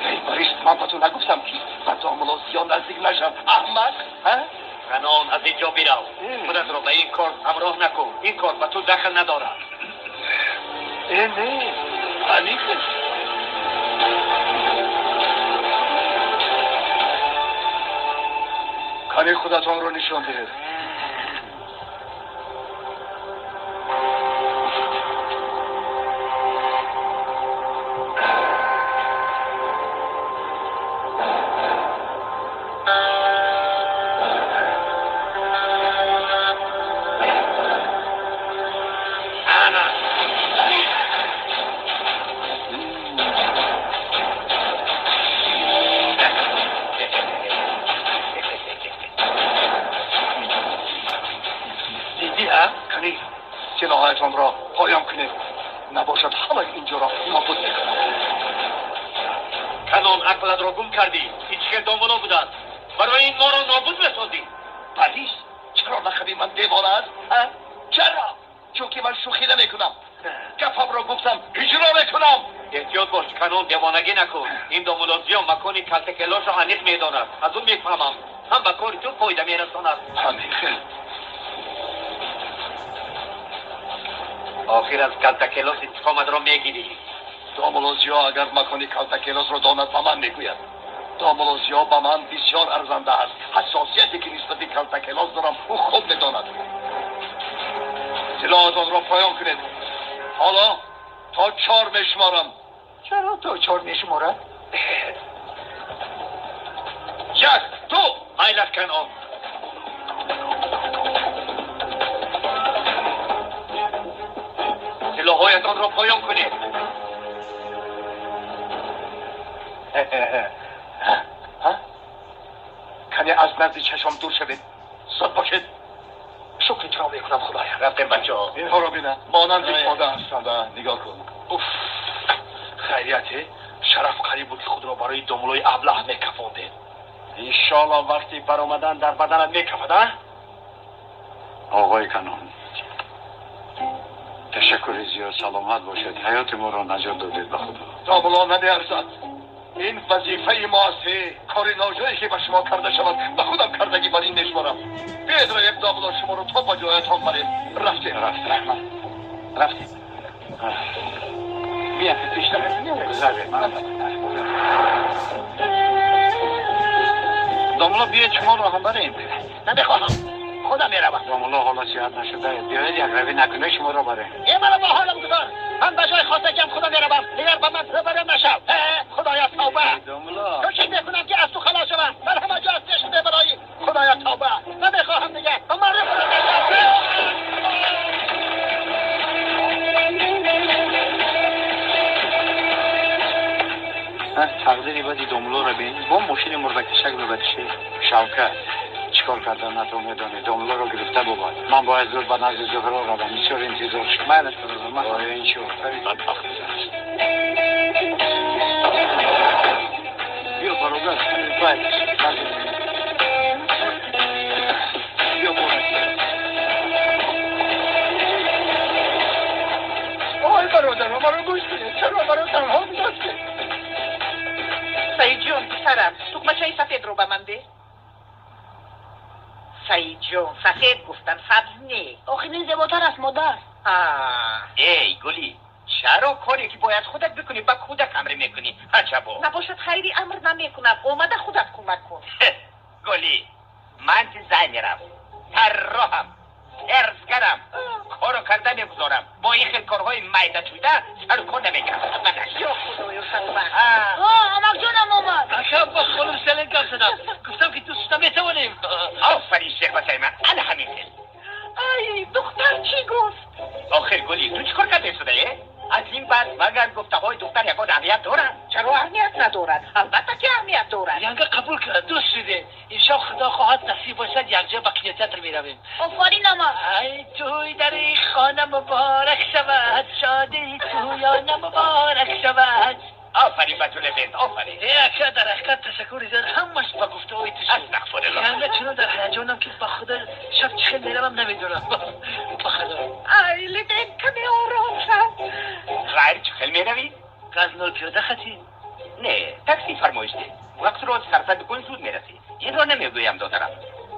Эй Борис, ман ба ту нагуфтам ки ба домло Зиё наздик нашав, аҳмақ? Канон, аз инҷо бирав. Худатро ба ин кор ҳамроҳ накун. Ин кор ба ту дахл надорад. Э, не, аниқ. Кани худатонро нишон диҳед. سلاحتان را پایان کنید، نباشد همه اینجا را نابود میکنم. کنون عقلت را گم کردی. هیچ که دامولا بودند برای این ما را نابود بسازی. پلیس، چرا لقبی من دیوانه است؟ چرا؟ چون که من شوخی نمیکنم. گپم را گفتم اجرا میکنم. احتیاط باش کنون، دیوانگی نکن. این دامولا زیا مکان کلتکلاش را انیق میداند. از اون میفهمم هم به کار تو فایده میرساند. همین خیلی. آخر از کلتکلاس انتقامت را میگیری. دامولا زیا اگر مکان کلتکلاس را داند به من میگوید. دامولا زیا به من بسیار ارزنده است. حساسیتی که نسبت به کلتکلاس دارم او خود میداند. سلاحتان را پایان کنید. حالا تا 4 میشمارم. چرا تا 4 میشمارد؟ 1 2. میلش کنان. سلاحهایتان را پایان کنید. کنی از نزد چشم دور شوید. زود باشید. شکر تو را میکنم خدایا. رفتیم بچه ها. اینها را بینم مانند یک ماده هستند. نگاه کن. اوف، خیریته شرف قریب بود که خود را برای دامولای ابله میکفاندید. انشالله وقتی برآمدن در بدنت میکفد. آقای کنون، تشکر زیاد. سلامت باشد. حیات ما را نجات دادید به خدا. دامولا نمیارزد. این وظیفه ماست. کار ناجایی که به شما کرده شود به خودم کردگی بر این نشمارم. بیاید رویم دامولا، شما رو تا با جایتان بریم. رفتیم. رفتیم. رحمت. رفتیم. بیا پیشتر. گذره. دامولا بیاید شما رو هم بریم. نمیخواهم. Худам меравам. Домулло ҳоло сиҳат нашуда. Биёед як равӣ накунед шуморо барем. Э маро бо ҳолам гузор. Ман ба ҷои хостагиам худам меравам. Дигар ба ман рӯбарӯ нашав. Худоё тавба. Домулло. Кӯшиш мекунам ки аз ту халос шавам. Дар ҳама ҷо аз пеш мебароӣ. Худоё тавба. Намехоҳам дигар. Ба ман рӯбарӯ нашав. Тақдири бади домуллоро бин. Бо мошини мурдакишак бибатишед. Шавкат, чикор кардан натон медонӣ. Домуллоро гирифта бубад. Ман бояд зуд ба назди Зуҳро равам. Бисёр интизор шуд. Майлаш бародар. Ой, ин чӣ офари бадбахт аст. Биё бародар, майлаш. Биё бародар. Ой бародар, маро гӯш кунед. Чаро маро танҳо гузоштед? Саидҷон, писарам, тугмачаи сафедро ба ман деҳ. Саидҷон, сафед гуфтам, сабз не. Охир ин зеботар аст, модар. Эй, Гули, чаро коре ки бояд худат бикунӣ ба кӯдак амр мекунӣ? Аҷабо. Набошад, хайри амр намекунам. Омада худат кӯмак кун. Гули, ман дизайнерам, тарроҳам, эрзгарам. Корро карда мегузорам. Бо ин хел корҳои майдачӯйда сару кор намегирам. Ё худоё тавба. Амакҷонам омад. Ака, бо хонум Селин гап задам. Гуфтам ки дӯст шуда метавонем. Офарин шербачаи ман, ана ҳамин хел. Ай, духтар чӣ гуфт? Охир Гули, ту чӣ кор кардаи шудае? Аз ин баъд магар гуфтаҳои духтар ягон аҳамият дорад? Чаро аҳамият надорад? Албатта ки аҳамият дорад. Янга қабул кард, дӯст шудем. Имшаб худо хоҳад насиб бошад якҷо ба кинотеатр меравем. Офарин амак. Ай туй дари хона муборак шавад, шодии туёна муборак шавад. Офарин ба ту Левент, офарин. Э ака, дар ҳақиқат ташаккури зиёд, ҳамаш ба гуфтаҳои ту шуд. Астағфируллоҳ. Янга чунон дар ҳаяҷонам ки ба худо шаб чӣ хел меравам намедонам. Ба худо. Ай Левент, каме ором шав. Ғайр чӣ хел меравӣ? Газ нол пиёда хатӣ? Не, такси фармоиш деҳ. Вақтро сарфа бикун, зуд мерасӣ. Инро намегӯям додарам.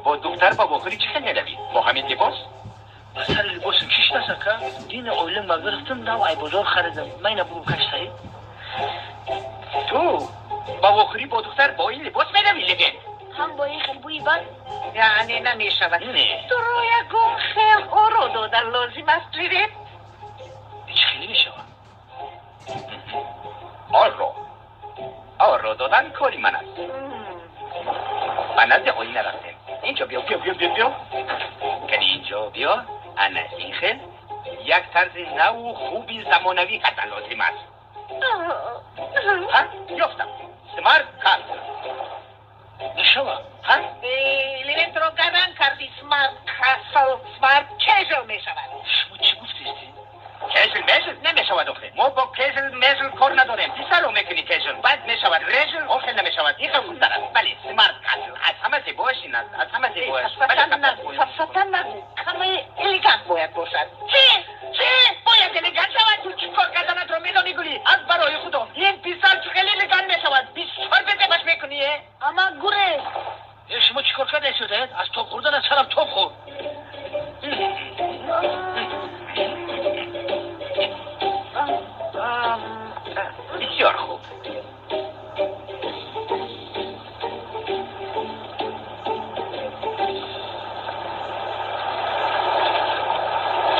Бо духтар ба вохӯрӣ чӣ хел меравӣ? Бо ҳамин либос? Ба сари либосам чӣ шудааст, ака? Дини оилам ба гирифтам, нав айбозор харидам. Ман ина бугум каш саид. Ту ба вохӯрӣ бо духтар бо ин либос меравӣ, Левент? Ҳам бо ин хел бӯи бад? Яъне намешавад. Не. Туро ягон хел оро додан лозим аст, Левент. Чӣ хеле мешавад? Оро. Оро додан кори ман аст. Ба назди оина рафтем. Инҷо биё, биё, биё, биё, биё. Кани инҷо биё. Ана ин хел як тарзи наву хуби замонавӣ кардан лозим аст. Ҳа, ёфтам. Смарт Касл. Мешавад? Ҳа? Левентро гаран кардӣ. Смарт Касл, смарт кежл мешавад. Шумо чӣ гуфтистед? Кежл межл намешавад охир. Мо бо кежл межл кор надорем. Писаро мекунӣ кежл, баъд мешавад режл, охир намешавад. Ин хел хубтар аст. Бале, смарт касл аз ҳама зебоаш ин аст, аз ҳама зебоаш. Сафсата нагӯ. Каме элегант бояд бошад. Чӣ? Чӣ? Бояд элегант шавад? Ту чӣ кор карданатро медонӣ, Гули? Аз барои худо. Ин писар чӣ хеле элегант мешавад. Бисёр безебаш мекунӣ, э? Амак гурез. Э, шумо чӣ кор кардаед шудаед? Аз тоб хӯрдан аз сарам тоб хӯрд. Бисёр хуб.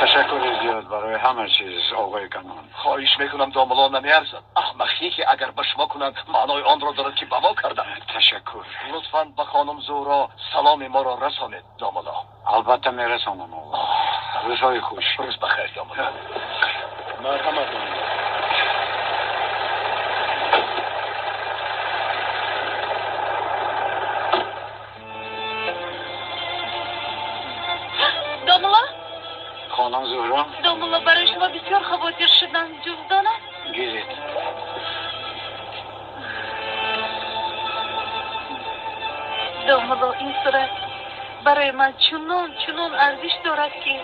Ташаккури зиёд барои ҳама чиз, оғои Канон. Хоҳиш мекунам, домулло, намеарзад. Аҳмақӣ ки агар ба шумо кунанд, маънои онро дорад ки ба мо карданд. Ташаккур. Лутфан ба хонум Зуҳро саломи моро расонед, домулло. Албатта мерасонам, оғо. Рӯзҳои хуш. Рӯз бахайр, домулло. Марҳамат, домулло. Домулло? Хонум Зуҳро? Домулло, барои шумо бисёр хавотир шудам. Ҷуздона? Гиред. Домулло, ин сурат барои ман чунон чунон арзиш дорад ки.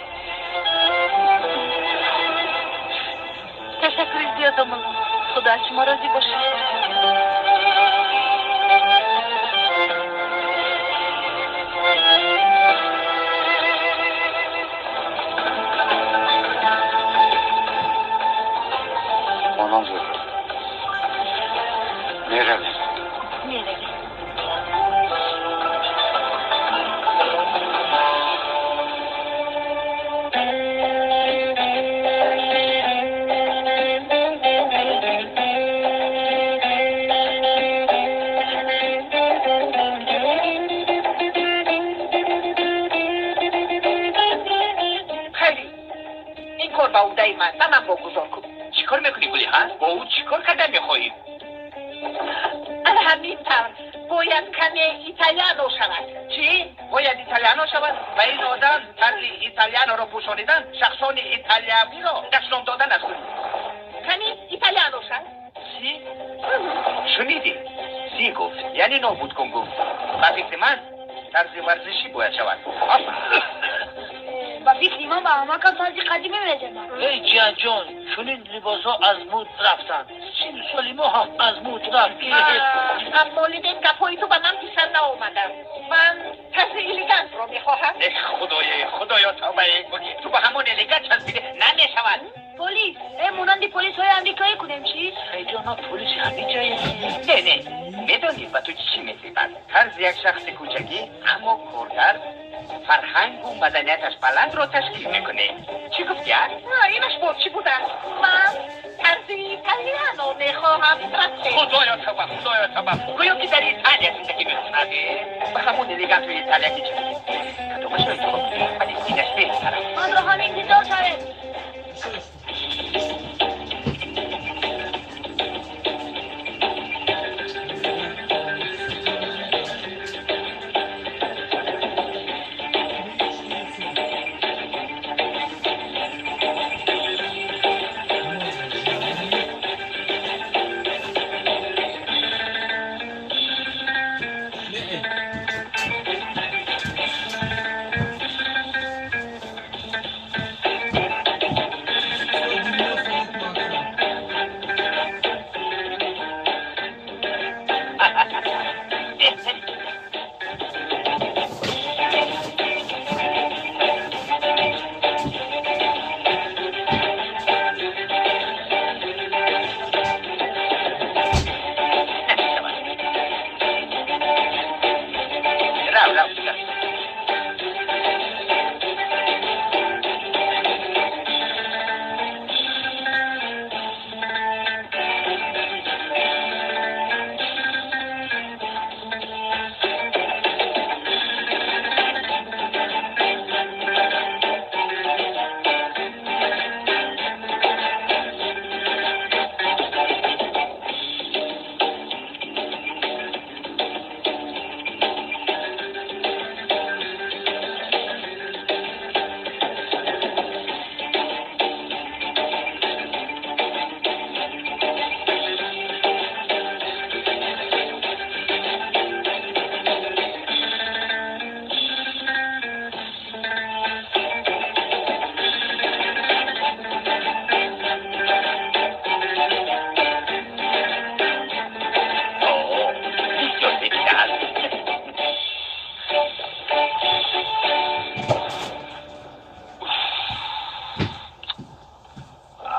Ташаккури зиёд, домулло. Худо аз шумо розӣ бошад. Хонум Зуҳро, меравем. Меравем. Гузор кун. Чӣ кор мекунӣ, Гулӣ, ҳа? Бо ӯ чӣ кор кардан мехоҳӣ? Ана ҳамин тавр. Бояд каме италиано шавад. Чӣ? Бояд италиано шавад? Ба ин одам тарзи италианоро пӯшонидан, шахсони италиявиро дашном додан аст. Каме италиано шавад. Чӣ? Шунидӣ? Си гуфт, яъне нобуд кун гуфт. Ба фикри ман тарзи варзишӣ бояд шавад. Ба фикри ман ба ҳамакам тарзи қадимӣ мезанад. Эй ҷиянҷон, чунин либосҳо аз муд рафтанд. Сину соли мо ҳам аз муд рафт. Аммо Левин, гапҳои ту ба ман писанд наомаданд. Ман тарзи элегантро мехоҳам. Э худоё, худоё, тавбае. Ту ба ҳамон элегант часпида намешавад. Полис, э монанди полисҳои амрикоӣ кунем чӣ? Саидҷон, ман полиси ҳамин ҷоем. Не, не, медонӣ ба ту чӣ мезебад? Тарзи як шахси кӯчагӣ, аммо коргар, фарҳангу маданияташ баландро ташкил мекунем. Чӣ гуфтӣ, а? Инаш бо чӣ будааст? Ман тарзи италиано мехоҳам. Худоё тавба, худоё тавба. Гӯё ки дар Италия зиндагӣ мекунад. Ба ҳамон элеганту италиягӣ часпид. Кадомашро интихоб кунем? Вале инаш беҳтар аст. Манро ҳам интизор шавед.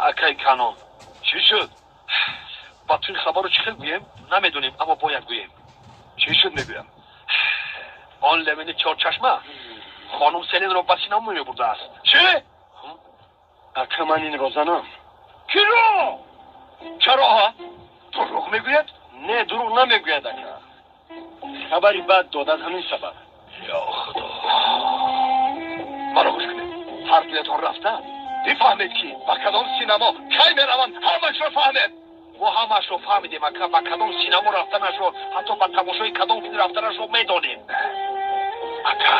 Акай Канон, чӣ шуд? Ба ту ин хабарро чӣ хел гӯем? Намедонем, аммо бояд гӯем. Чӣ шуд мегӯям? Он Левини чорчашма хонум Селинро ба синамо мебурдааст. Чӣ? Ака, ман инро занам. Киро? Чаро? Дурӯғ мегӯяд? Не, дурӯғ намегӯяд, ака. Хабари бад дод аз ҳамин сабаб. Ё худо, маро гӯш кунед. Ҳар дуятон рафта бифаҳмед, ки ба кадом синамо кай мераванд, ҳамашро фаҳмед. Мо ҳамашро фаҳмидем, ака. Ба кадом синамо рафтанашро, ҳатто ба тамошои кадом филм рафтанашро медонем. Ака,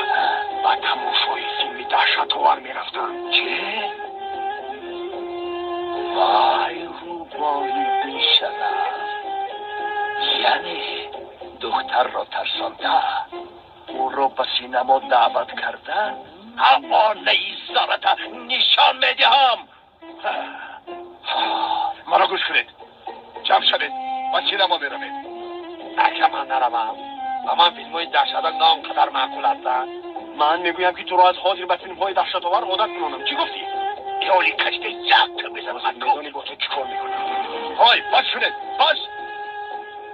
ба тамошои филми даҳшатовар мерафтанд. Чӣ? Вай, рӯбои бешараф! Яъне духтарро тарсонда, ӯро ба синамо даъват карда, ҳамонаи зарата нишон медиҳам. Маро гӯш кунед. Ҷамъ шавед, ба синамо меравед. Ака, ман наравам. Ба ман филмҳои даҳшатнок на он қадар маъқул ҳастанд. Ман мегӯям, ки туро аз ҳозир ба филмҳои даҳшатовар одат кунонам. Чӣ гуфтӣ? Ёли каште як мезанам. Медонӣ бо ту чӣ кор мекунам? Ҳой, бас шунед, бас.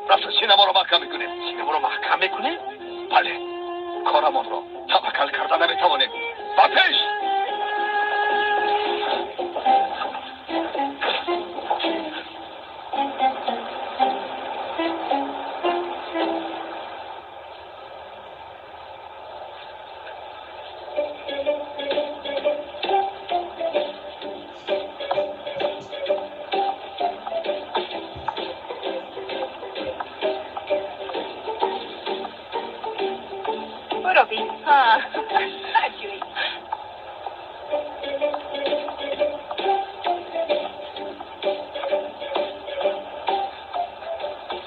Рафта синаморо маҳкам мекунем. Синаморо маҳкам мекунем? Бале, корамонро таваккал карда наметавонем. Ба пеш! Ӯро бин. Аҷоиб.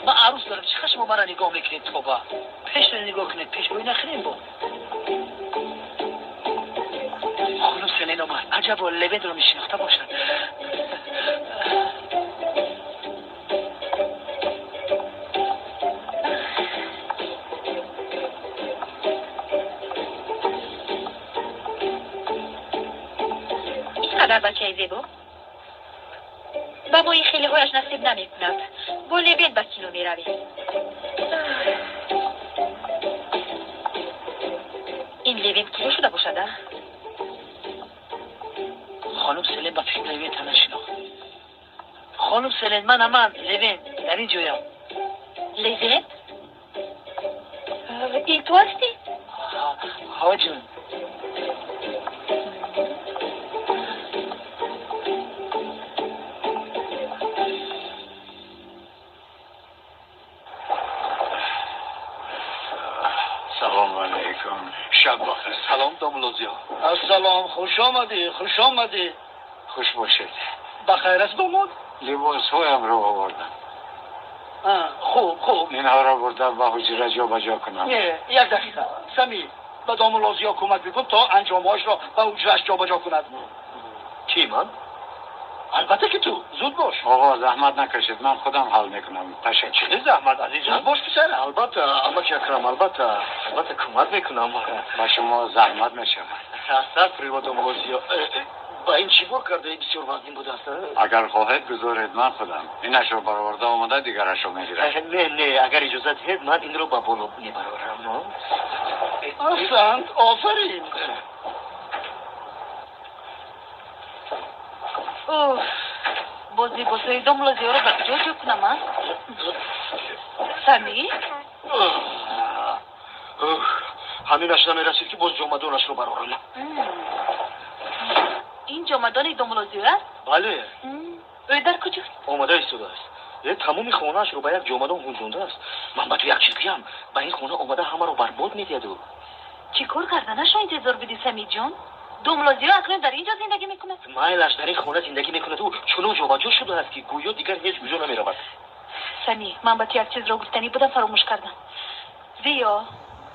Ман арӯс дорам. Чӣ шумо маро нигоҳ мекунед тоба? Пешро нигоҳ кунед, пешбоӣ нахӯрем бо. Хонум Селен омад. Аҷабо Левентро мешинохта бошад. Ин қадар бачаи зебо ба мои хелеҳояш насиб намекунад. Бо Левент ба кино меравем. Ин Левент киё шуда бошад, а? Хонум Селен ба фикр Левентро нашинохт. Хонум Селен, манам ман, Левент, дар ин ҷоям. Левент? Ин ту ҳастӣ? Ҳа ҷон. Салом алейкум. Шаб бахайр. Салом домла Зиё. Ассалом, хуш омадӣ, хуш омадӣ. Хуш бошед. Ба хайр аст домод? Либосҳоямро овардам. Хуб, хуб. Инҳоро бурда ба ҳуҷра ҷобаҷо кунам. Не, як дақиқа. Самир, ба домла Зиё кӯмак бикун то анҷомҳояшро ба ҳуҷрааш ҷобаҷо кунад. Кӣ, ман? Албатта ки ту. Зуд бош. Оғо, заҳмат накашед, ман худам ҳал мекунам. Ташаккур. Чӣ заҳмат, азизам? Зуд бош писарам. Албатта, амаки Акрам, албатта, албатта кӯмак мекунам. Ба шумо заҳмат мешавад. Астағфируллоҳ, домла Зиё. Ба ин чӣ бор кардаи бисёр вазнин будааст? Агар хоҳед гузоред ман худам. Инашро бароварда омада дигарашро мегирам. Не, не, агар иҷозат диҳед ман инро ба боло мебарорам. Аҳсант, офарин. Уф, боз либосҳои домла Зиёро ба куҷо ҷо кунам, а? Самир? Ҳаминаш намерасид ки боз ҷомадонашро барорам. Ин ҷомадони домла Зиё аст? Бале. Ӯ дар куҷост? Омада истодааст. Тамоми хонаашро ба як ҷомадон ҳунҷондааст. Ман ба ту як чиз гӯям, ба ин хона омада ҳамаро барбод медиҳаду. Чӣ кор карданашро интизор будӣ, Самирҷон? Домла Зиё акнун дар ин ҷо зиндагӣ мекунад? Майлаш дар ин хона зиндагӣ мекунад. Ӯ чунон ҷобаҷо шудааст ки гӯё дигар ҳеҷ куҷо намеравад. Самир, ман ба ту як чизро гуфтанӣ будам, фаромӯш кардам. Зиё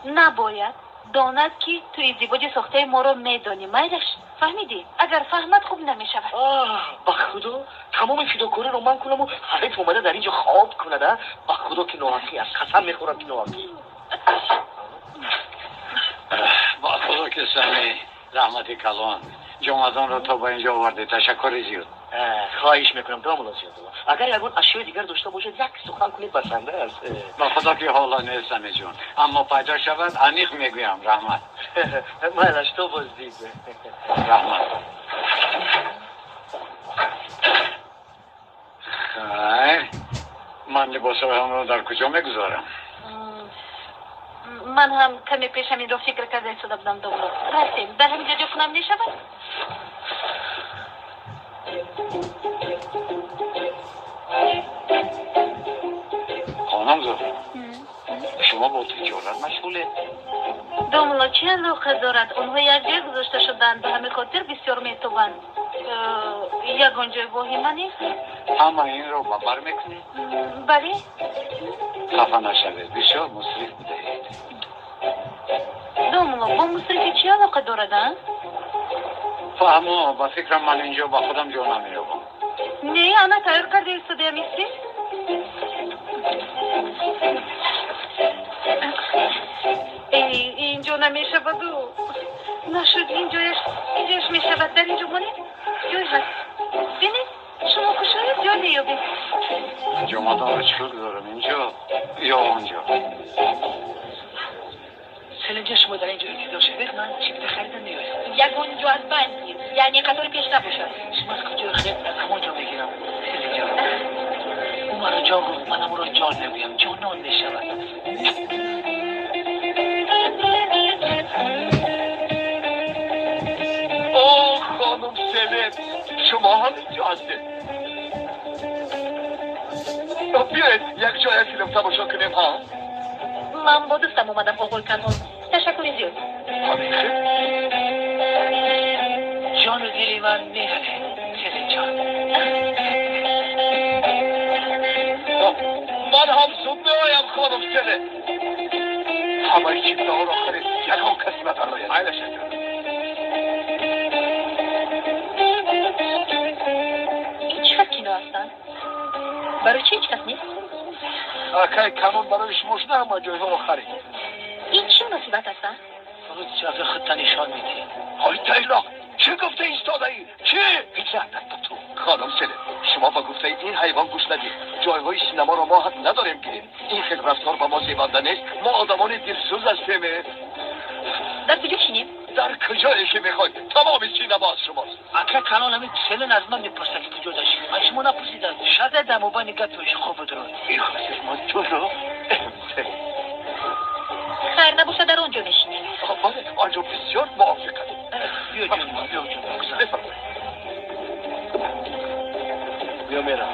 набояд донад ки ту издивоҷи сохтаи моро медонӣ. Майлаш, фаҳмидӣ? Агар фаҳмад хуб намешавад. Ба худо тамоми фидокориро ман кунаму ҳариф омада дар ин ҷо хоб кунад. Ба худо ки ноҳақӣ аст, қасам мехӯрам ки ноҳақӣ. Ба худо ки Самир, раҳмати калон. Ҷомадонро то ба ин ҷо овардед. Ташаккури зиёд. Хоҳиш мекунам домла Зиё. Агар ягон ашёи дигар дошта бошед, як сухан кунед басанда аст. Ба худо ки ҳоло нест, Самирҷон. Аммо пайдо шавад, аниқ мегӯям. Раҳмат. Майлаш, то боздид. Раҳмат. Хайр, ман либосҳоямро дар куҷо мегузорам? Ман ҳам каме пеш ҳаминро фикр карда истода будам, домла. Рафтем, дар ҳамин ҷо ҷо кунам мешавад? Хонум Зуҳро, шумо бо тиҷорат машғулед? Домла, чӣ алоқа дорад? Онҳо якҷоя гузошта шуданд, ба ҳамин хотир бисёр метобанд. Ягон ҷой воҳима нест? Ҳама инро ба бар мекунед? Бале. Хафа нашавед, бисёр мусриф будаед. Домла, бо мусрифӣ чӣ алоқа дорад, а? Фаҳмо, ба фикрам ман инҷо ба худам ҷо намеёбам. Не, ана тайёр карда истодаям истӣ. Инҷо намешаваду. Нашуд, инҷояш мешавад. Дар инҷо монед, ҷой ҳаст. Бинед, шумо кушоед, ҷой меёбед. Ҷомадонро чӣ кор гузорам, инҷо ё онҷо? Селинҷон, шумо дар ин ҷо интизор шавед, ман чипта харида меоям. Ягон ҷо аз банд гир, яъне қатори пеш набошад. Шумо аз куҷо харед, аз ҳамон ҷо мегирам. Селинҷон, ӯ маро ҷон гуфт, манам ӯро ҷон мегӯям. Ҷонон мешавад. О, хонум Селен, шумо ҳам инҷо ҳастед. Биёед як ҷоя филм тамошо кунем, ҳа? Ман бо дӯстам омадам, оғои Канон. Ташаккур. Ташаккури зиёд. Ҷону дили ман мераве, Селин ҷон. Ман ҳам зуд меоям, хонум Селин. Ҳамаи чипдаҳоро харид, ягон кас надарояд. Майлаш ака. Ин чӣ хел кино ҳастанд? Барои чӣ ҳеҷ кас нест? Акай канон барои шумо шуда ҳама ҷойҳоро харид. Ин чӣ муносибат аст, а? Фақат чафи худта нишон медиҳӣ. Ҳой тайлоқ, чӣ гуфта истодаӣ? Чӣ? Ҳеҷ рафта ту. Хонум Селин, шумо ба гуфтаи ин ҳайвон гӯш надиҳед. Ҷойҳои синаморо мо ҳақ надорем гирем. Ин хел рафтор ба мо зебанда нест. Мо одамони дилсӯз ҳастем. Дар куҷо шинем? Дар куҷое ки мехоҳед. Тамоми синамо аз шумост. Ака канон ҳамин Селин аз ман мепурсад ки куҷо дашинем. Аз шумо напурсидам. Шада дар мобайни гапи ошиқҳо будроед. Мехостед ман туро? Хайр набошад, дар он ҷо мешинем. Бале, он ҷо бисёр мувофиқ аст. Биё ҷоним, биё ҷоним. Гузар. Бифармоед. Биё мерам.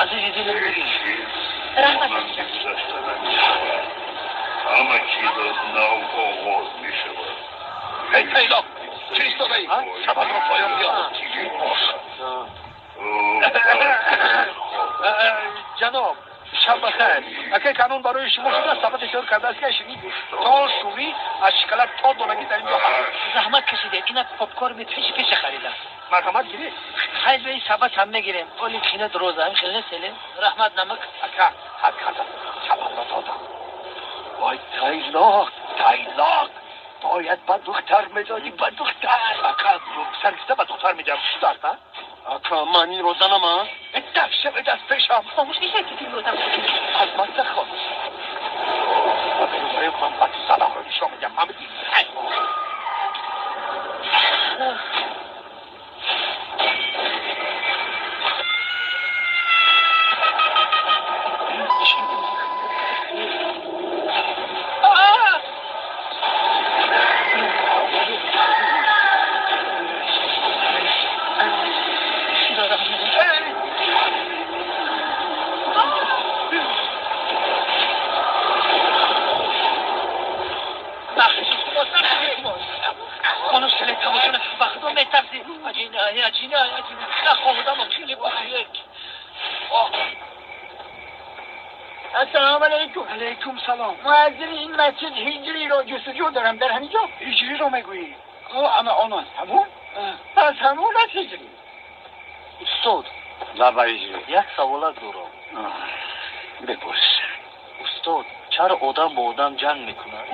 Азизи дилам бигир. Раҳмат азизам. Ҳама чиз аз нав оғоз мешавад. Эй тайлоқ, чӣ истодаӣ? Сабадро поён биёр. Ҷаноб, шаб бахайр. Акай канон барои шумо шуда сабади тайёр кардааст ки шунид то шӯрӣ аз шоколад то донагӣ дар ин ҷо ҳаст. Заҳмат кашидед, ина попкорни пеши пеша харидам. Марҳамат гиред. Хайр, ба ин сабад ҳам мегирем. Оли кино дуроза, ҳам хел нест, Селин? Раҳмат, намак. Ака, ҳад кардам, сабадро додам. Вой тайлоқ, тайлоқ, бояд ба духтар медодӣ, ба духтар. Ака, сар гифта ба духтар медиҳам. Чӣ дард, а? Ака, ман инро занам, а? Даф шавед аз пешам. Хомӯш мешавед ки филмро тамошо кунед. Аз ман нахоҳ. Ман ба ту занамро нишон медиҳам. Фаҳмидӣ? السلام علیکم. علیکم سلام. مؤذن این مسجد هجری را جستجو دارم در همینجا. هجری را میگویی؟ اما آن است همون؟ پس همون است هجری. Устод. لبا هجری. Як саволак дорам. Бипурс. Устод, чаро одам бо одам ҷанг мекунад?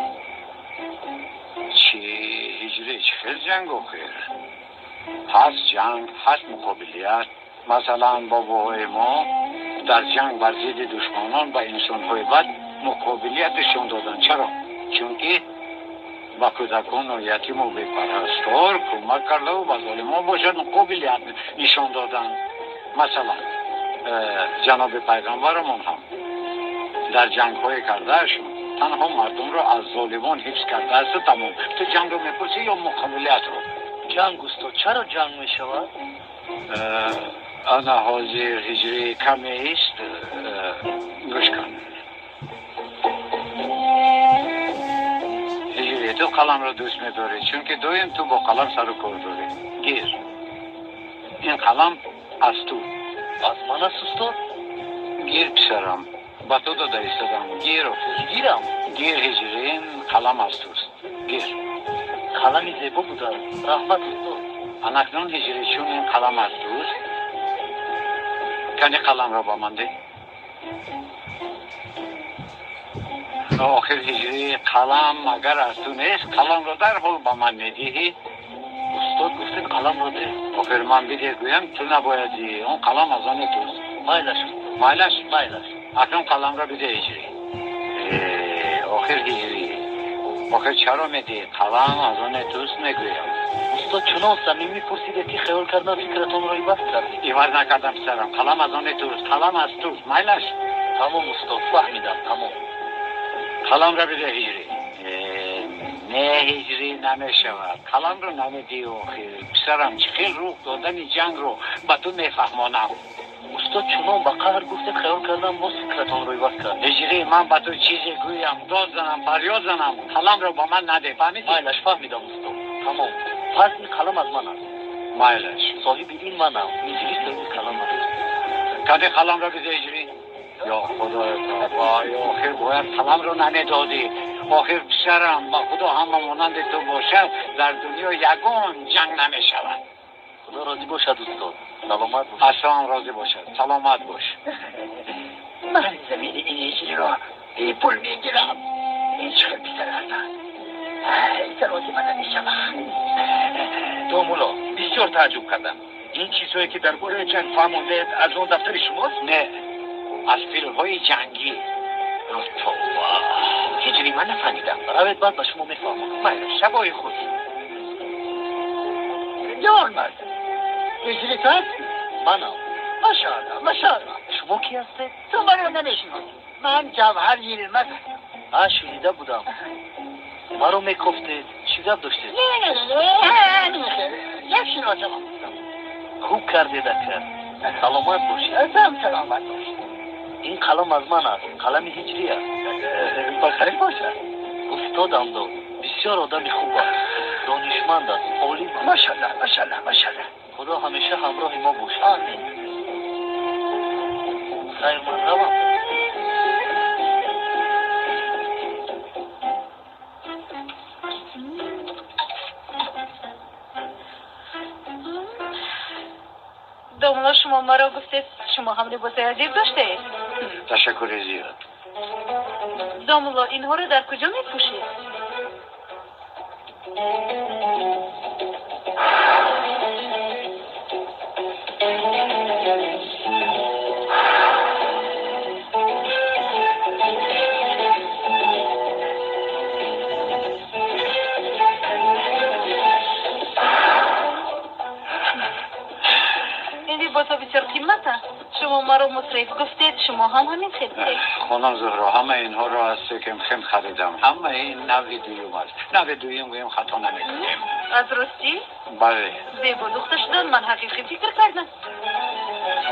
Чӣ ҳиҷрӣ, чӣ хел ҷанг охир? Ҳаст ҷанг, ҳаст муқобилият. Масалан, бобоҳои мо дар ҷанг бар зидди душманон ба инсонҳои бад муқобилият нишон доданд. Чаро? Чунки ба кӯдакону ятиму бепарастор кӯмак кардаву ба золимон бошад муқобилият нишон доданд. Масалан, ҷаноби пайғамбарамон ҳам дар ҷангҳое кардаашон танҳо мардумро аз золимон ҳифз кардаасту тамом. Ту ҷангро мепурсӣ ё муқобилиятро? Ҷанг, устод, чаро ҷанг мешавад? Ана ҳозир ҳиҷрӣ камест. Гӯш кун. Ҳиҷрӣ, ту қаламро дӯст медорӣ, чунки доим ту бо қалам сару кор дорӣ. Гир. Ин қалам аз ту. Аз ман аст, устод? Гир, писарам. Ба ту дода истодам. Гир охир. Гирам? Гир, ҳиҷрӣ, ин қалам аз туст. Гир. Қалами зебо будааст. Раҳмат, устод. Анакнун ҳиҷрӣ, чун ин қалам аз туст, кани қаламро ба ман деҳ. Охир ҳиҷрӣ, қалам агар аз ту нест, қаламро дарҳол ба ман медиҳӣ. Устод гуфтед қаламро деҳ. Охир ман бидеҳ гӯям, ту набояд диҳӣ. Он қалам аз они туст. Майлаш, устод. Майлаш? Майлаш. Акнун қаламро бидеҳ ҳиҷрӣ. Охир ҳиҷрӣ, охир чаро медиҳӣ? Қалам аз они туст мегӯям. Устод, чунон самимӣ пурсидед ки хаёл кардам фикратонро иваз кардед. Иваз накардам, писарам. Қалам аз они туст. Қалам аз туст. Майлаш? Тамом, устод, фаҳмидам, тамом. Қаламро бидеҳ ҳиҷрӣ. Не ҳиҷрӣ намешавад. Қаламро намедиҳӣ охир. Писарам, чӣ хел рух додани ҷангро ба ту мефаҳмонам. Устод, чунон ба қаҳр гуфтед, хаёл кардам боз фикратонро иваз кард. Ҳиҷрӣ, ман ба ту чизе гӯям, дод занам, фарёд занам, қаламро ба ман надеҳ, фаҳмидӣ? Майлаш, фаҳмидам устод. Тамом. Пас ин қалам аз ман аст. Майлаш. Соҳиби ин манам. Ҳиҷрӣ соҳиби қалам аст. Кадӣ қаламро биде ҳиҷрӣ? Ё худоё тавба, ё охир бояд қаламро намедодӣ. Охир писарам, ба худо ҳама монанди ту бошад, дар дунё ягон ҷанг намешавад. Худо розӣ бошад устод. Саломат бош. Аз шумо розӣ бошад. Саломат бош. Ман замини ин ҳиҷриро бепул мегирам. Ин чӣ хел писар ҳастанд? Эътирози ман намешавад. Домулло, бисёр тааҷҷуб кардам. Ин чизҳое ки дар бораи ҷанг фаҳмондаед аз он дафтари шумост? Не, аз филмҳои ҷангӣ. Тавба, ҳиҷрӣ, ман нафаҳмидам. Равед, баъд ба шумо мефаҳмонам. Майли, шабои хуш. Ҷавон мард, ҳиҷрӣ ту ҳастӣ? Манам. Машаалло, машаалло. Шумо кӣ ҳастед? Ту маро намешиносӣ. Ман Ҷавҳар Йилмаз ҳастам. Ҳа, шунида будам. Маро мекофтед. Чӣ гап доштед? Не, не, не, ҳамин хел. Як шиносам будам. Хуб кардед, ака. Саломат бошед. Ту ҳам саломат бош. Ин қалам аз ман аст. Қалами ҳиҷрӣ аст. Ба хайр бошад. Устодам дод. Бисёр одами хуб аст. Донишманд аст, олим аст. Машаалло, машаалло, машаалло. Худо ҳамеша ҳамроҳи мо бошад. Омин. Хайр, ман равам. Домулло, шумо маро гуфтед, шумо ҳам либоси аҷиб доштаед. Ташаккури зиёд. Домулло, инҳоро дар куҷо мепӯшед? Ин либосҳо бисёр қиматанд. Шумо маро мусриф гуфтед, шумо ҳам ҳамин хел. Хонум Зуҳро, ҳамаи инҳоро аз секонд-хенд харидам. Ҳамаи ин нави дуюм аст. Нави дуюм гӯем хато намекунем. Аз ростӣ? Бале. Зебо духта шудан, ман ҳақиқӣ фикр кардам.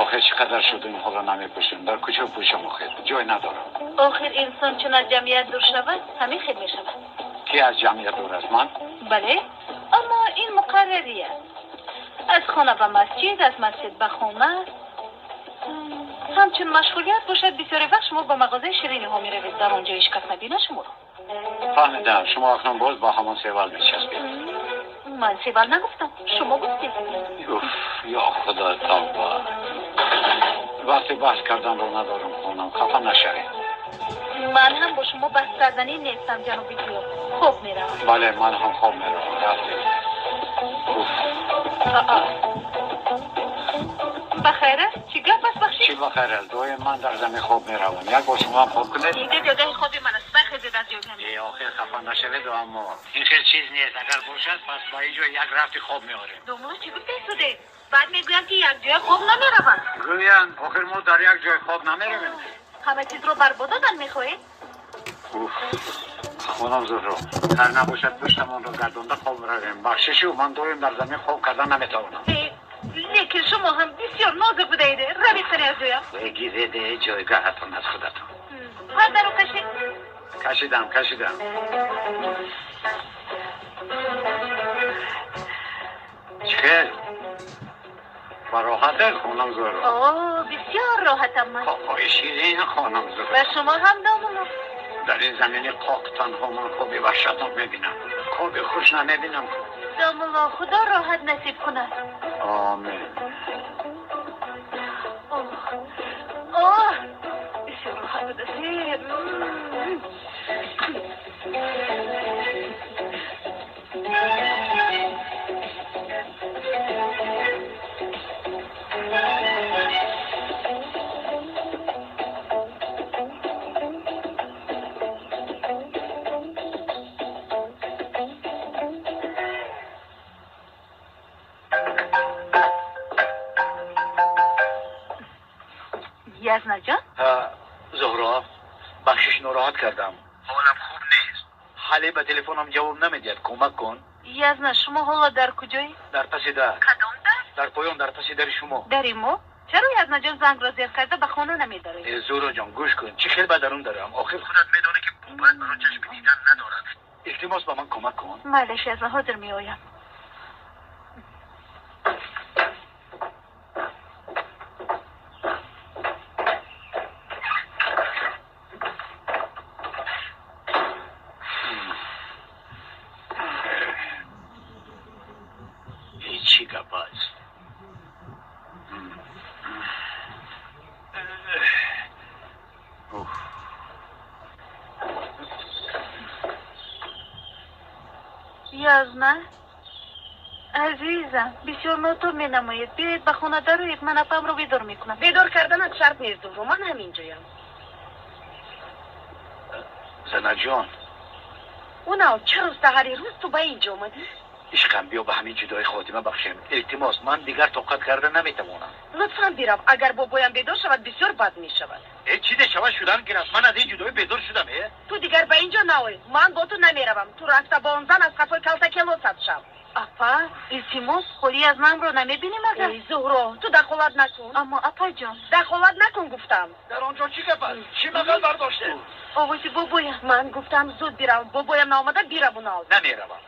Охир чӣ қадар шуд инҳоро намепӯшем? Дар куҷо пӯшам охир? Ҷой надорам. Охир инсон чун аз ҷамъият дур шавад, ҳамин хел мешавад. Кӣ аз ҷамъият дур аст? Ман? Бале, аммо ин муқаррарӣ аст. Аз хона ба масҷид, аз масҷид ба хона. Ҳамчун машғулият бошад, бисёре вақт шумо ба мағозаи шириниҳо меравед. Дар он ҷо ҳеҷ кас набинад шуморо. Фаҳмидам, шумо акнун боз ба ҳамон севал мечаспед. Ман севал нагуфтам, шумо гуфтед. Уф, ё худо тавба. Вақти баҳс карданро надорам, хонам, хафа нашавед. Ман ҳам бо шумо баҳс карданӣ нестам, ҷаноби Зиё. Хоб меравам. Бале, ман ҳам хоб меравам. Рафтем. Уф. Ба хайр аст? Чӣ гап аст, бахшид? Чӣ ба хайр аст? Доим ман дар замин хоб меравам. Як бор шумо ҳам хоб кунед. Инҷо ҷойгоҳи хоби ман аст. Бархезед аз ҷойгоҳ. Э, охир хафа нашавед, аммо ин хел чиз нест. Агар бошад, пас ба ин ҷо як рафти хоб меорем. Домулло, чӣ гуфта истодед? Баъд мегӯянд, ки як ҷоя хоб намераванд. Гӯянд, охир мо дар як ҷой хоб намеравем. Ҳама чизро барбод додан мехоҳед? Уф, хонум Зуҳро, ҳар набошад пуштамонро гардонда хоб равем. Бахшишу, ман доим дар замин хоб кардан наметавонам. Лекин шумо ҳам бисёр нозук будаед. Равед сари аз ҷоям. Гиред ҷойгоҳатон аз худатон. Пардаро кашед. Кашидам, кашидам. Чӣ хел? Ба роҳатед, хонум Зуҳро? О, бисёр роҳатам ман. Қоқои ширин, хонум Зуҳро. Ба шумо ҳам, домулло. Дар ин замини қоқ танҳо ман хоби ваҳшатнок мебинам. Хоби хуш намебинам. Домулло, худо роҳат насиб кунад. Омин. Оҳ, бисёр роҳат будааст. Язнаҷон? Зуҳро, бахшиш, нороҳат кардам. Ҳолам хуб нест. Ҳале ба телефонам ҷавоб намедиҳад. Кӯмак кун. Язна, шумо ҳоло дар куҷоӣ? Дар паси дар. Кадом дар? Дар поён, дар паси дари шумо. Дари мо? Чаро Язнаҷон зангро зер карда ба хона намедароед? Э, Зуҳроҷон, гӯш кун. Чӣ хел ба дарун дарам? Охир худат медонӣ, ки бобоят маро чашми дидан надорад. Илтимос, ба ман кӯмак кун. Майлаш, Язна, ҳозир меоям. Чӣ гап аст? Язна, азизам, бисёр нотоб менамоед. Биёед ба хона дароед, ман апамро бедор мекунам. Бедор карданат шарт нест, Зуҳро, ман ҳамин ҷоям. Занаҷон. Унав, чаро саҳари рӯз ту ба ин ҷо омадӣ? Ишқам, биё ба ҳамин ҷудоӣ хотима бахшем. Илтимос, ман дигар тоқат карда наметавонам. Лутфан бирав, агар бобоям бедор шавад, бисёр бад мешавад. Э, чӣ дешавад, шудан гирад. Ман аз ин ҷудоӣ бедор шудам, э? Ту дигар ба ин ҷо наой, ман бо ту намеравам. Ту рафта бо он зан аз қафои калтакелосат шав. Апа, илтимос, холи аз намро намебинем агар? Эй, Зуҳро, ту дахолат накун. Аммо апаҷон. Дахолат накун, гуфтам. Дар он ҷо чӣ гап аст? Чӣ мағал бардоштед? Овози бобоям. Ман гуфтам зуд бирав, бобоям наомада бирав, унав. Намеравам.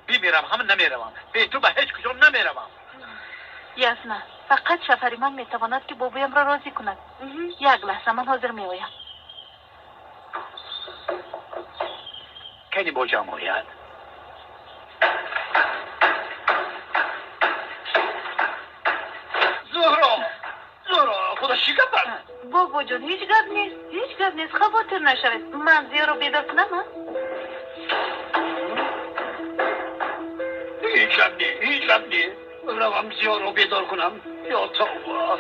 Бимирам ҳам намеравам. Бе ту ба ҳеҷ куҷо намеравам. Ясна, фақат шафари ман метавонад, ки бобоямро розӣ кунад. Як лаҳза, ман ҳозир меоям. Кани бо ҷамъ ояд? Зуҳро, Зуҳро, худо, чӣ гап аст? Бобоҷон, ҳеҷ гап нест, ҳеҷ гап нест, хавотир нашавед. Ман Зиёро бедор кунам, а? Ҳеҷ гап не, ҳеҷ гап не. Равам Зиёро бедор кунам. Ё тавба.